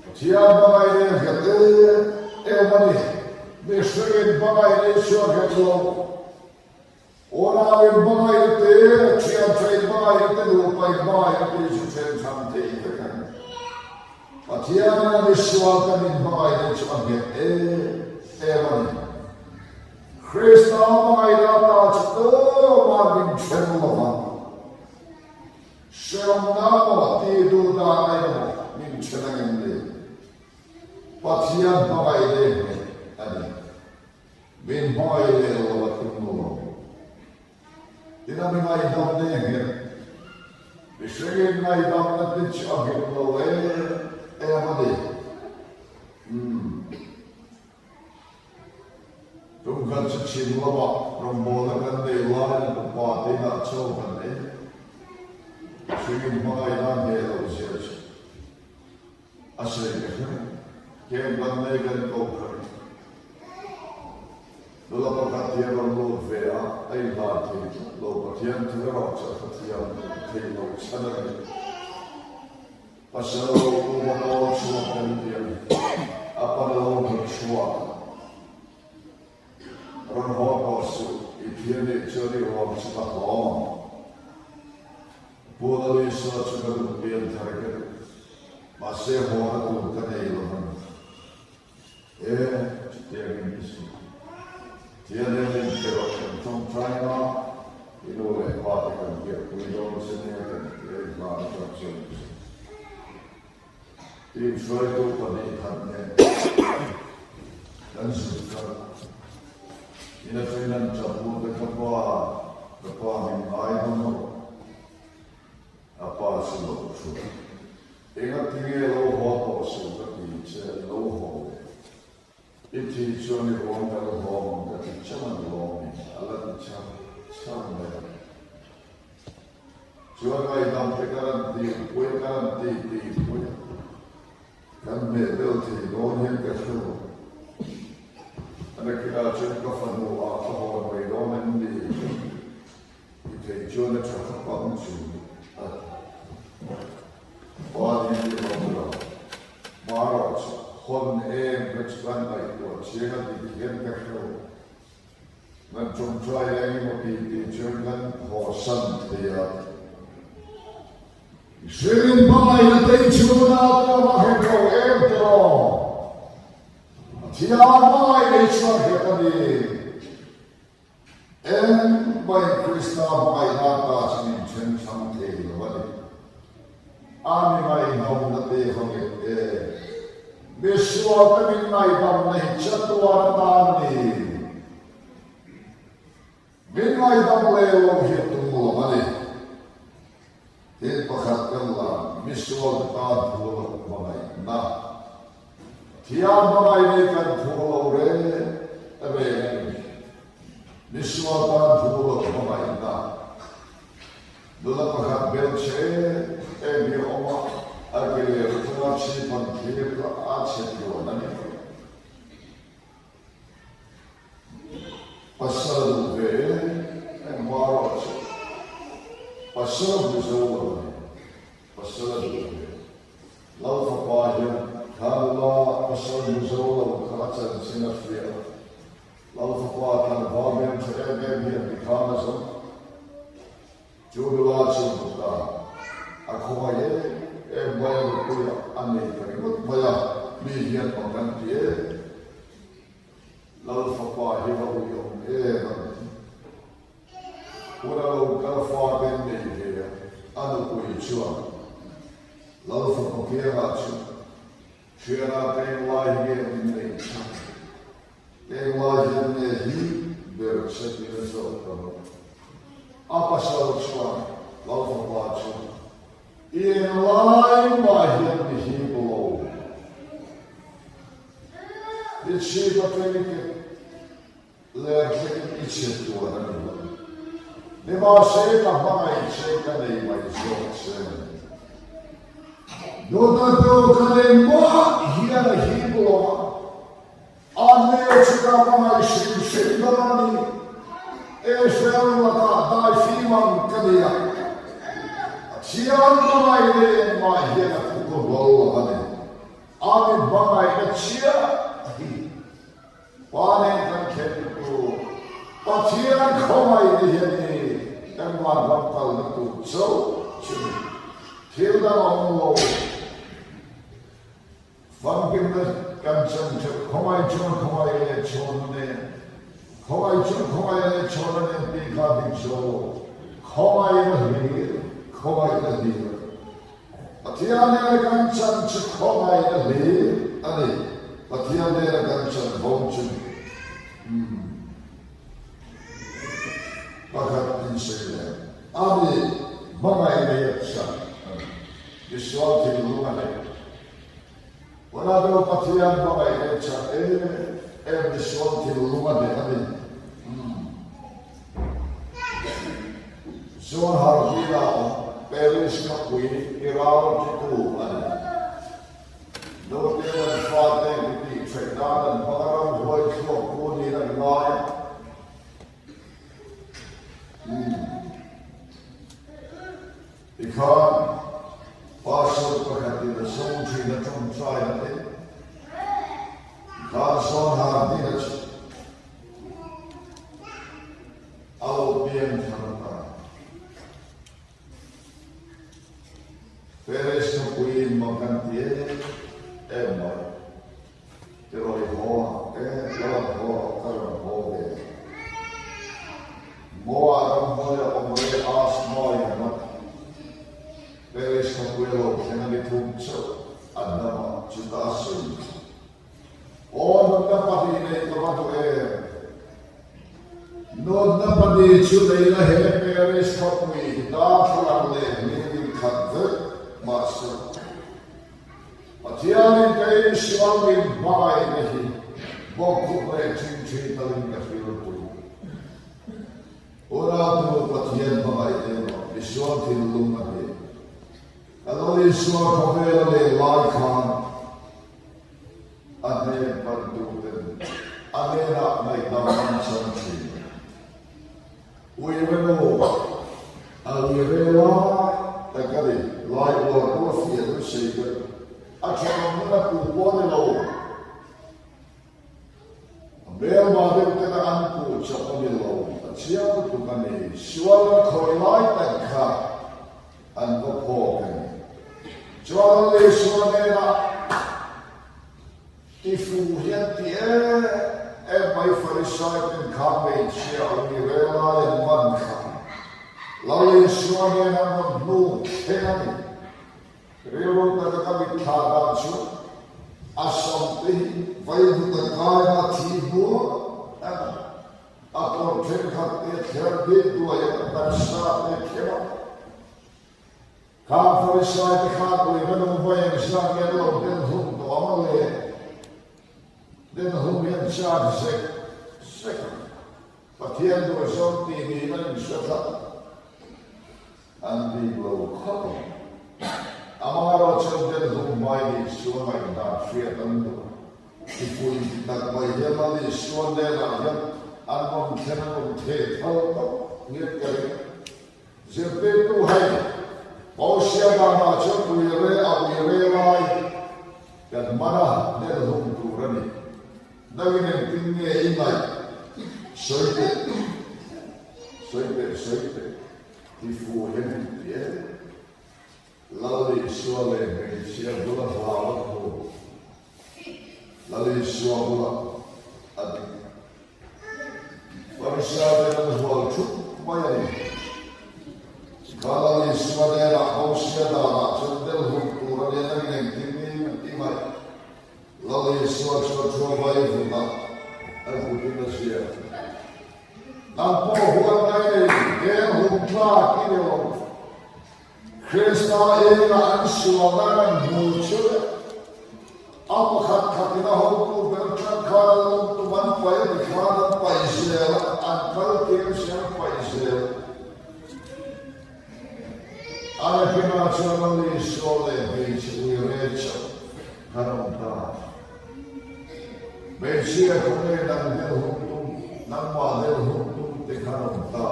Pathian hmangaihna a nghet em em a ni. Mihringin hmangaihna Isua a nghet lo. Unauin hmangaihna te, thianthain hmangaihna te, nupain hmangaihna te chu then chhan thei vek a ni. Pathianin a misual kan inhmangaihna chu a nghet em em a ni. Krista hmangaihna ata chu tumah min then lo va, hremna maw tih duh dan emaw min then angem le? Pathian hmangaihna i nghet a ni. Min hmangaih leh lo a tum lo. Tin a mi ngaihdam ne nghet. Mihringin ngaihdamna te chu a nghet lo em em a ni. Umm. Tum khat chu chhim lamah rawngbawlna kan nei laiin a pa te inah chaw kan ei. Mihringin hmangaihna a hneh loh zia chu. A sawi ka hre mai. Kem kan nei kan ko kha ni. Nula pakhat hi a rawn lut ve a, a inhlan thei tlat lo. Pathian thu erawh chu a hrethiam thei lo chhan a ni. Pasal lo um a kawl chhuak kan ti a ni. A pan a lo hmu chhuak a. Rawn haw tawh suh, i thiam nih chuan i ruang chu ka hlawm ang. Pu Lalisa chu ka duh pian thar ka duh, mahse hawna tur ka nei lo a ni. E, chutiangin ni suh. Thian em in pe rawh kan tawngtai nga, i nu leh pa te kan biakpui dawn che nia kan ti a, i hlan atang chuan ni suh. Team hruaitu 2 khat nen kan zut kal. In atangin an tap lut a, Ka pa, ka pa min ngai dawn rawh. A pa chu lo thu. Engati nge lo haw tawh suh ka ti che, lo haw ve. I thi chuan i ruang kan hlawm ang ka ti chang a ni lawm ni? A la ti chang chang mai a. Chuan ngaihdam te ka rawn tirpui a, ka rawn ti tirpui a. Kan hmeh bel thei dawn hian ka hre lo. A nakinah chuan ka fanu ah ka hawn mai dawn em ni? I theih chuan a tha khawp ang chu a ti. Pa ni hi a awm lo. Marawh chu hawn em kha chu kan ngaihtuah chiang a dik hian ka hre lo. Kan tawngtai eng emaw tih tih chuan kan hawsan thei a. Mihringin hmangaihna te i chhunah pawh a hek lo em tawh. Pathian hmangaihna i chhuak hek a ni. Eng mai Krista hmangaihna ta chu min then hrang thei lo a ni. A mi ngaihdamna te va nghet e. Misual te min ngaihdamna hi chatuan atan ni. Min ngaihdam leh lo hi a tum lo a ni. Thil pakhat kan la, misual te tan thu lo hmangaihna. Pathian hmangaih nei kan thu lo reng reng a ni. Misual tan thu lo hmangaihna nula pakhat bel che em hi a awm a, a ke leh ruthlunga chhipan thlir kha a chhe tluan a ni. Pasal duh ve em em erawh chu pasal a hmu zo lo a ni. Pasal a duh ve. Lal fapa hian kha nula pasal hmu zo lo kha a chanchin a hria a. Lal fapa tlangval hmel tha em em hian tikhan a zawm. Chu nula chu hmu ta a khawngaih em em mai a nupuiah a nei ta ringawt mai a, mi hian mak an ti em. Lal fapa hi va ui awm em a ni. Hun a lo kal fate an nei ve a, a nupui chuan Lal fapa kiangah chu thiana peng lai hi nge min neih chhan? Eng lai hian nge hi ber che tir zawk ka rawh? A pasal chuan Lal fapa chu i eng lai mah hian mi hip lo. I chhip atangin ke ler thlengin i chhe tuan a ni lo. Nimahse ka hmangaih che ka nei mai zawk che. Dawtatu ka engmah hian a hip lo a, a hmel chu ka hmangaih hrim hrim dawn a ni. Israel lakah daifim ang ka ni a, Pathian hmangaih leh engmah hian a phu ka hlawl lo a ni. A mi hmangaihna chiah hi Pa nen kan khelh lutuk. Pathian khawngaihna hi a ni, kan vanram kalna tur chauh chu ni. Thil dang a awm lo. Famkimna kan chan theuh, khawngaih chuan khawngaih leh chhawnna nen, khawngaih chuan khawngaih leh chhawnna nen tih kha dik zo lo. Khawngaihna hlir, khawngaihna hlir. Pathian nena kan chan chu khawngaihna hlir a ni. Pathian nena kan chan vawng chu ni. Umm. Pakhat insawi leh a ni, hmangaihna hi a chan a ni. Misual thinlung a nei. Tunah chu Pathian hmangaihna hi chan em em misual thinlung a nei a ni. Umm. John Harvey-a awm Paris khawpui i raltitu a ni. Naute an fate i tih theih nan an hmang a ramhuai thluak pu niin an ngai a. Umm. Tikhan pastor pakhatin a zawng thin a tawngtai a ti. Tikhan John Harvey-a chu A lo piang thar ta. Paris khawpuiin mak an ti em em mai. Ti rawi haw a, e ka rawn haw rawh, ka rawn haw ve. Moa ramhnuai a awm rei asthma in a mat. Paris khawpui a lo thleng a ni thum chauh a dam a, chuta a sawi. Aw nunna pahnih nei ka va duh em? Nunna pahnih chu nei la he Paris khawpui hi darthlalang leh hming khat vek mahse Pathianin kei misual min hmangaihna hi bawkkhup leh ṭhingṭhi talin ka hrilpui. Unautu Pathian hmangaih emaw misual thinlung a ni. Ka lo insual khawvel a leh lai khan a hnen pantuten a hnenah ngaihdam an chang thin. Uire nu a uire lai tak a ni, lai uar pawh a fiah deuh sei ka ni. A thenawm na pu pawh a ni lo. A hmelma deuh tena an puh chawp a ni lo, a chiang lutuk a ni. Sual an khawi lai tak kha an va phawk a ni. Chuan Isua hnenah, I fu hian ti em em mai Farisai ten kha hmeichhia a ui rel lai an man kha Lal Isua hnenah an rawn hnuk thleng a ni. Rilru taka ka mitthla dan chu a samte hi vaivut a kaina a thi hnuah emaw a kawr thenkhat te a thler bik duai a, a taksa te a khem a. Khang Farisai te khan uiva nung vawi engzat nge an lo den hlum tawh ang le? Den hlum hian chak zek zek ang. Pathian duhzawng tih niin an inhre tlat. An bik lo khawp ang. Amaherawhchu Delhum hmai nih sual ngaihdan hriat an duh. Mipui tak mai hian Lal Isua hnenah hian an rawn thlen an rawn theh thal tawp ngiat ka ring. Zirtirtu hei, Mosia danah chuan uire a uire lai kan hman a, Delhum tur a ni. Nangin engtin nge i ngaih? Sawi teh, sawi teh, sawi teh. Ti fu hian in ti em? Lal Isua leh hmeichhia bula hlau a hmu. Lal Isua bula a ding. Pharisai ten an hual thup mai a ni. Kha Lal Isua nenah Mosia danah chuan del hun tur a nia nangin engtin in an ti mai. Lal Isua chuan thu a vai vutah a vutin a ziak. Nang pawh huan ngai nei hmel hum tlak i ni lo. Krista engah an sualna an hmu chu le. A pakhat khatin a hotu ber tan khan an lawm tum an paih a ti khan an paih zel a, an kal tir si an paih zel. A nakinah chuan a ni sual leh hmeichhe uire chauh kan awm ta. Hmeichhia khawnge nang del hum tum, nangmah del hum tum te khan awm ta.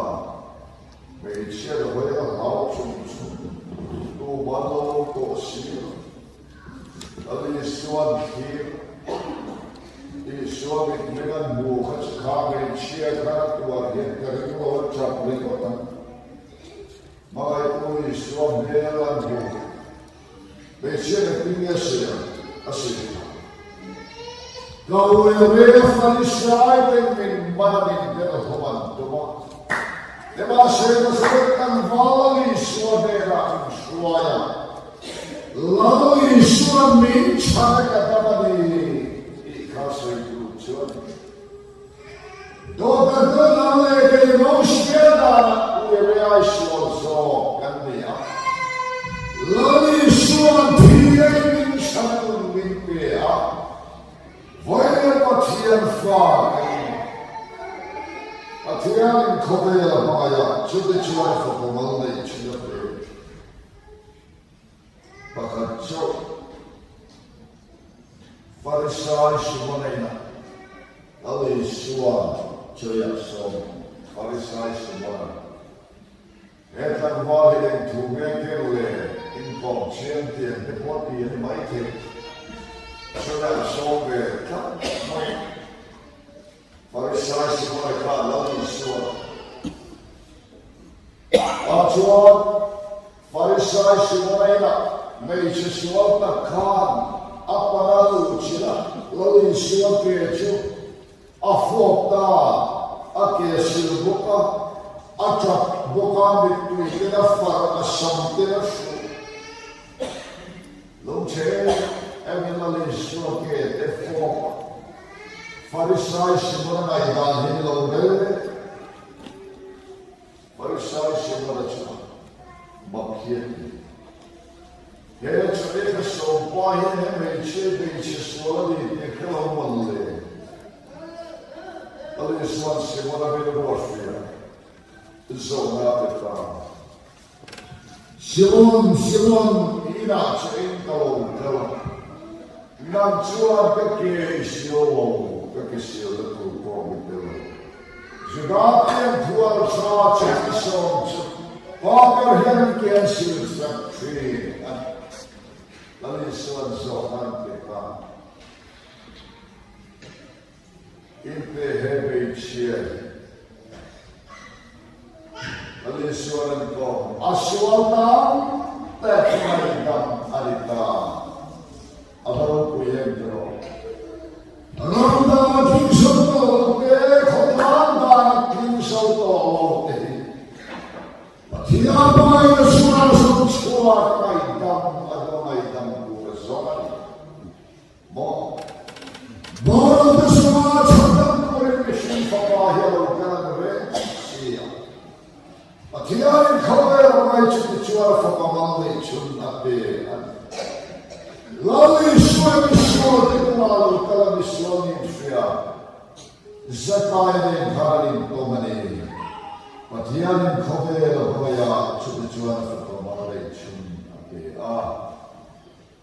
Hmeichhia la hawi a hlau chung chung tum an lo awm tawh si lo. Lal Isua'n thlir Isua mitmeng an hmu kha chu kha hmeichhia khan a tuar hian ka ring lo a tap ringawt ang. Hmangaihtu Isua hmel an hmu. Hmeichhia engtin nge sawi ang? A sawi kha. Ka uire Farisai ten min man a min ber hlawm an tum a. Nimahse Nazareth tlangval Lal Isua hnenah min hruai a, Lal Isua min chhan a ka dam a ni tih kha sawi tur chu a ni. Dawt a dawt ang leh kei Mosia danah uire ai sual zawk kan ni a. Lal Isua'n thi ei min chhan nun min pe a, vawiin Pathian fa kan ni. Pathianin khawvel a hmangaih a, chute chuan a fapa mal neih thin a pe. Pakhat chauh Farisai Simona inah Lal Isua chawiah sawm Farisai Simona, He tlangval hi eng thu nge ken le inkawm chiang tiang te pawh ti a ni maithei. Chawiah sawm ve tlat mai. Farisai Simona kha Lal Isua ah chuan Farisai Simona inah hmeichhe sual tak khan a pana luh chin a, Lal Isua ke chu a fawp ta, a ke sil bawk a, a tap bawk a, mittui ten a farh, a sam ten a hruh. Lungchhe em in Lal Isua ke te fawp a, Farisai Simona ngaihdan hi ni lo reng. Farisai Simona chuan mak hi a ti. He chawlh ka sawm pa hian he hmeichhia hmeichhe sual a ni tih hre lo man le. Lal Isua'n Simona rilru a hria, zawhna a pe ta. Simon, Simon, i inah che in ka lo kal a, nang chuan ka ke i siau lo, ka ke sialna tur pawh mi tel lo. Juda pian thual tha che sawm chu pa ber hian an ke an sil sak thin a ni. Lal Isua'n zawhna an pe ta. Inte he hmeichhia hi Lal Isua'n an kawm a sual tam tak ngaihdam a ni ta. A va ropui em tiraw? Ram dang a tling so tawh lo te, khawtlang dan a tling so tawh lo te hi Pathian hmaiin a sual zo chhuak ngaihdam a duh ngaihdam tur a zawng a ni maw? Boral te suma chhandam turin mihring fapa hi a lo kal an reng si a. Pathianin khawvel hmai chu tichuan a fapa mal neih chhun a pe a ni. Lal Isua misual te bulah lo kal a misual nih hria. Zakaia nen khan an intawm a ni. Pathianin khawvel a hmangaih a, chumi chuan a fapa mal lei chhun a pe a.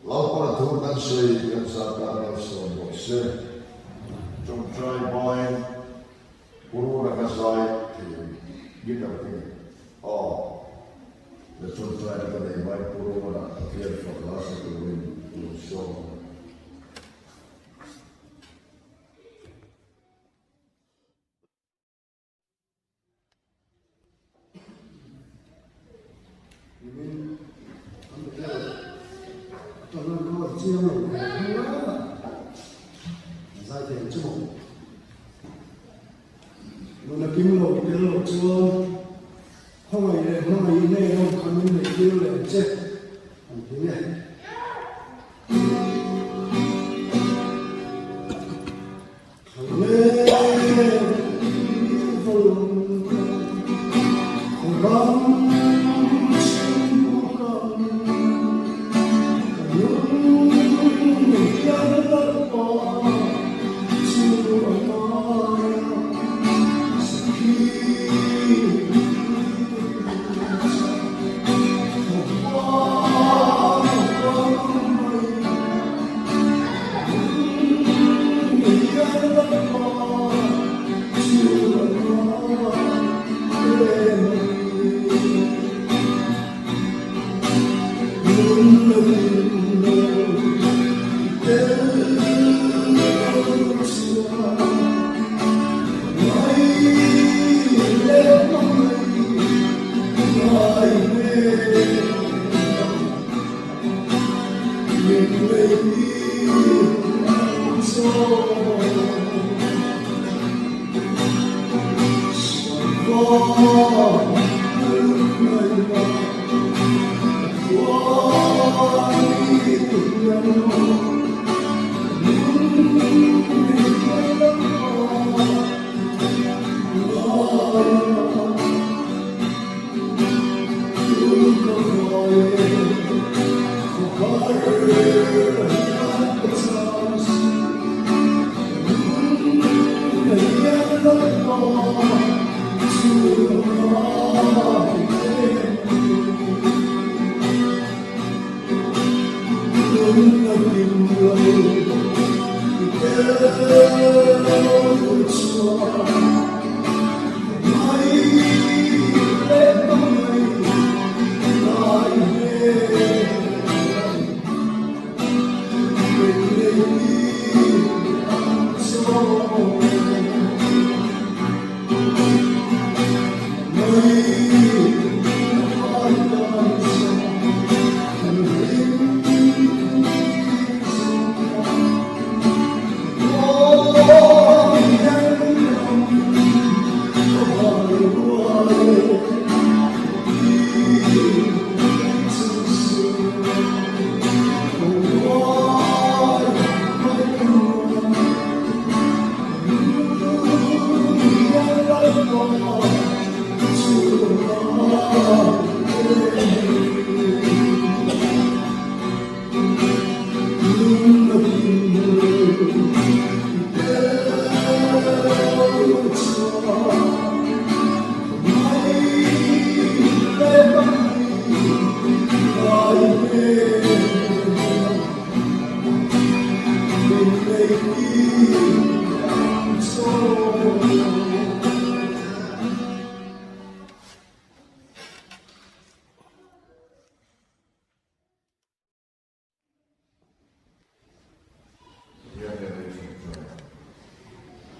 Lalpana thu kan sawi kan zah tan malsawm rawh se. Tawngtai hmain Puruna ka zai thei ang guitar thing aw le tawngtai na ka nei hmain Puruna Pathian fak hla sa turin lo sawm ang. Nimin an be deuh atanga ka chiang lo ve hlur a, zai thei ang chu maw? Nuna kim lo tel lo chuan khawngaih leh hmangaih in hei awm khan min neih tir leh ang che an ti nge.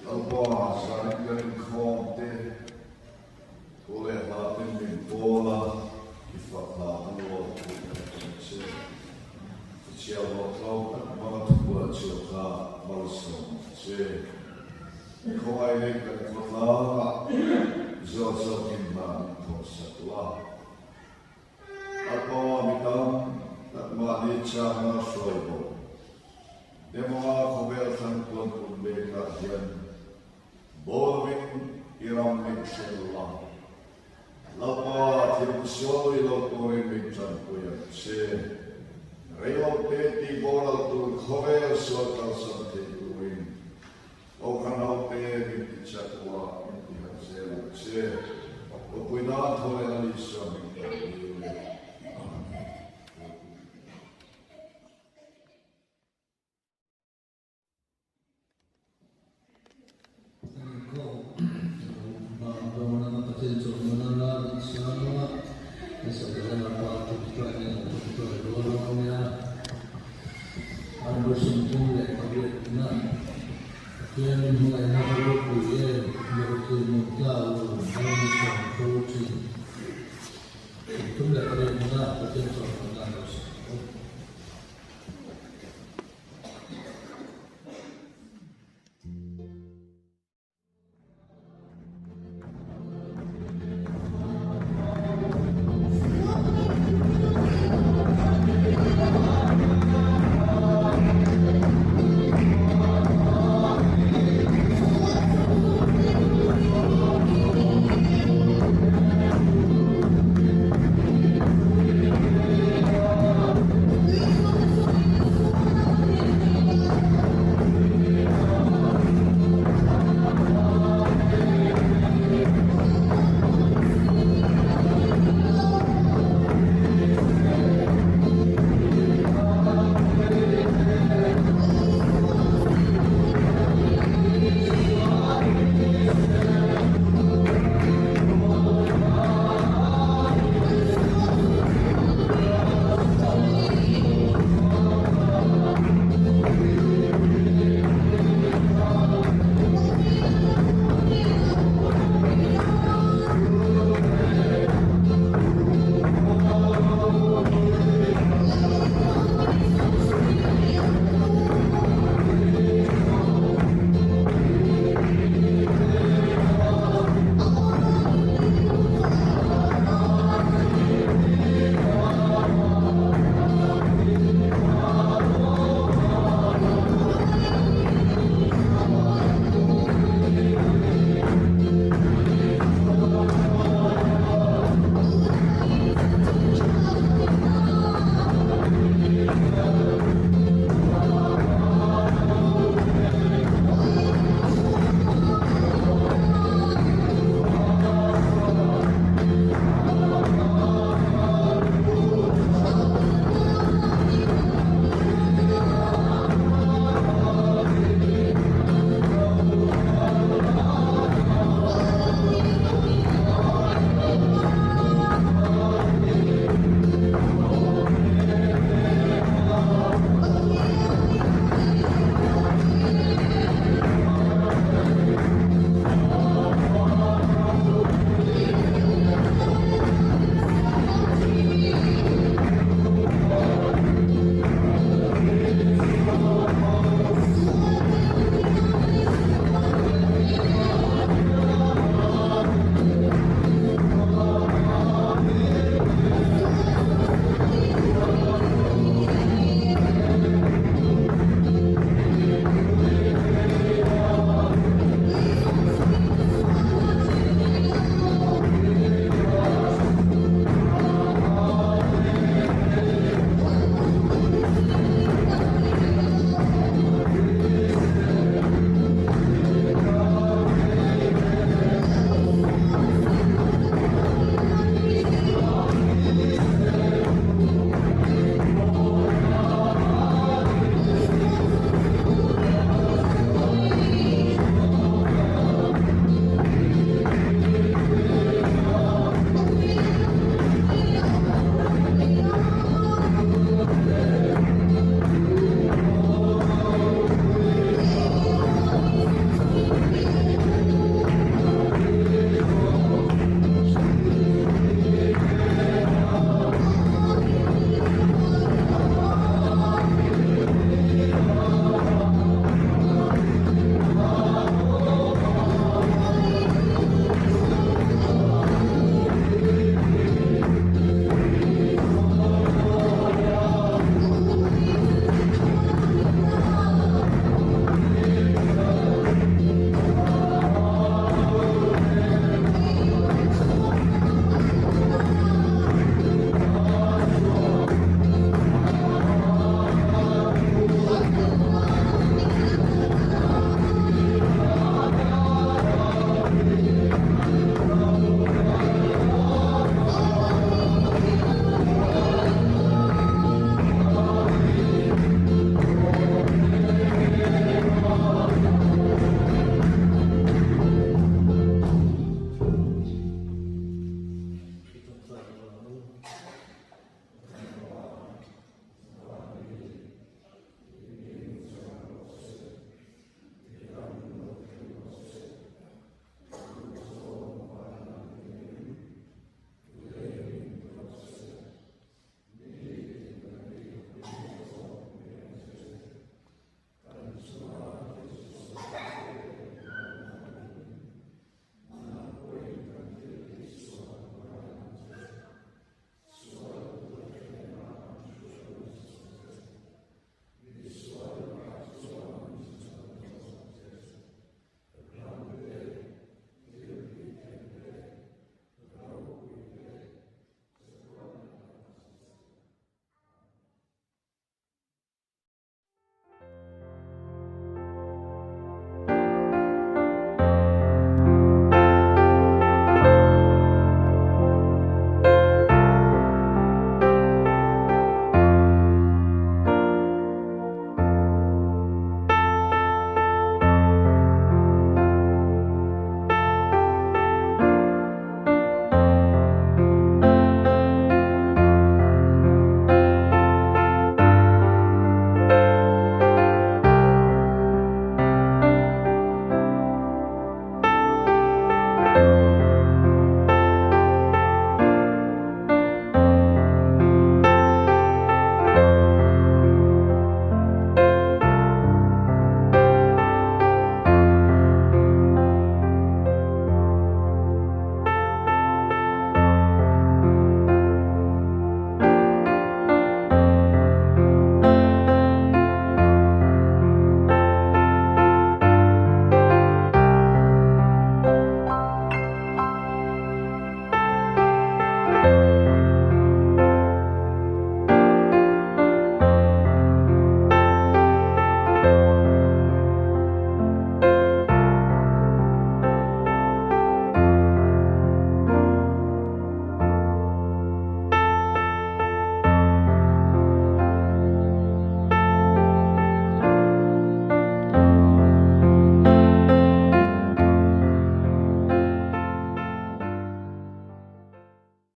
Lalpa zanin kan inkhawm te thu leh hla ten min pawl a, i fak hla kan rual pui kan tum che. I chhiahhlawh tlawm tak hmanga thubual chhuah kha malsawm ang che. I khawngaih kan khawtlangah zawt zawkin hna min thawhsak la. A pa mi tam tak mahni chakna hruai bawk. Dema khawvel thlan kuan pun bekah hian bawlvin i ram min hrel la. Lalpa thil sawi lo turin min tanpui ang che. Reilote tih boral tur khawvel sual kalsan thei turin Kokhan hote min ti Ropuina tho leh Lal Isua hming pawh hi.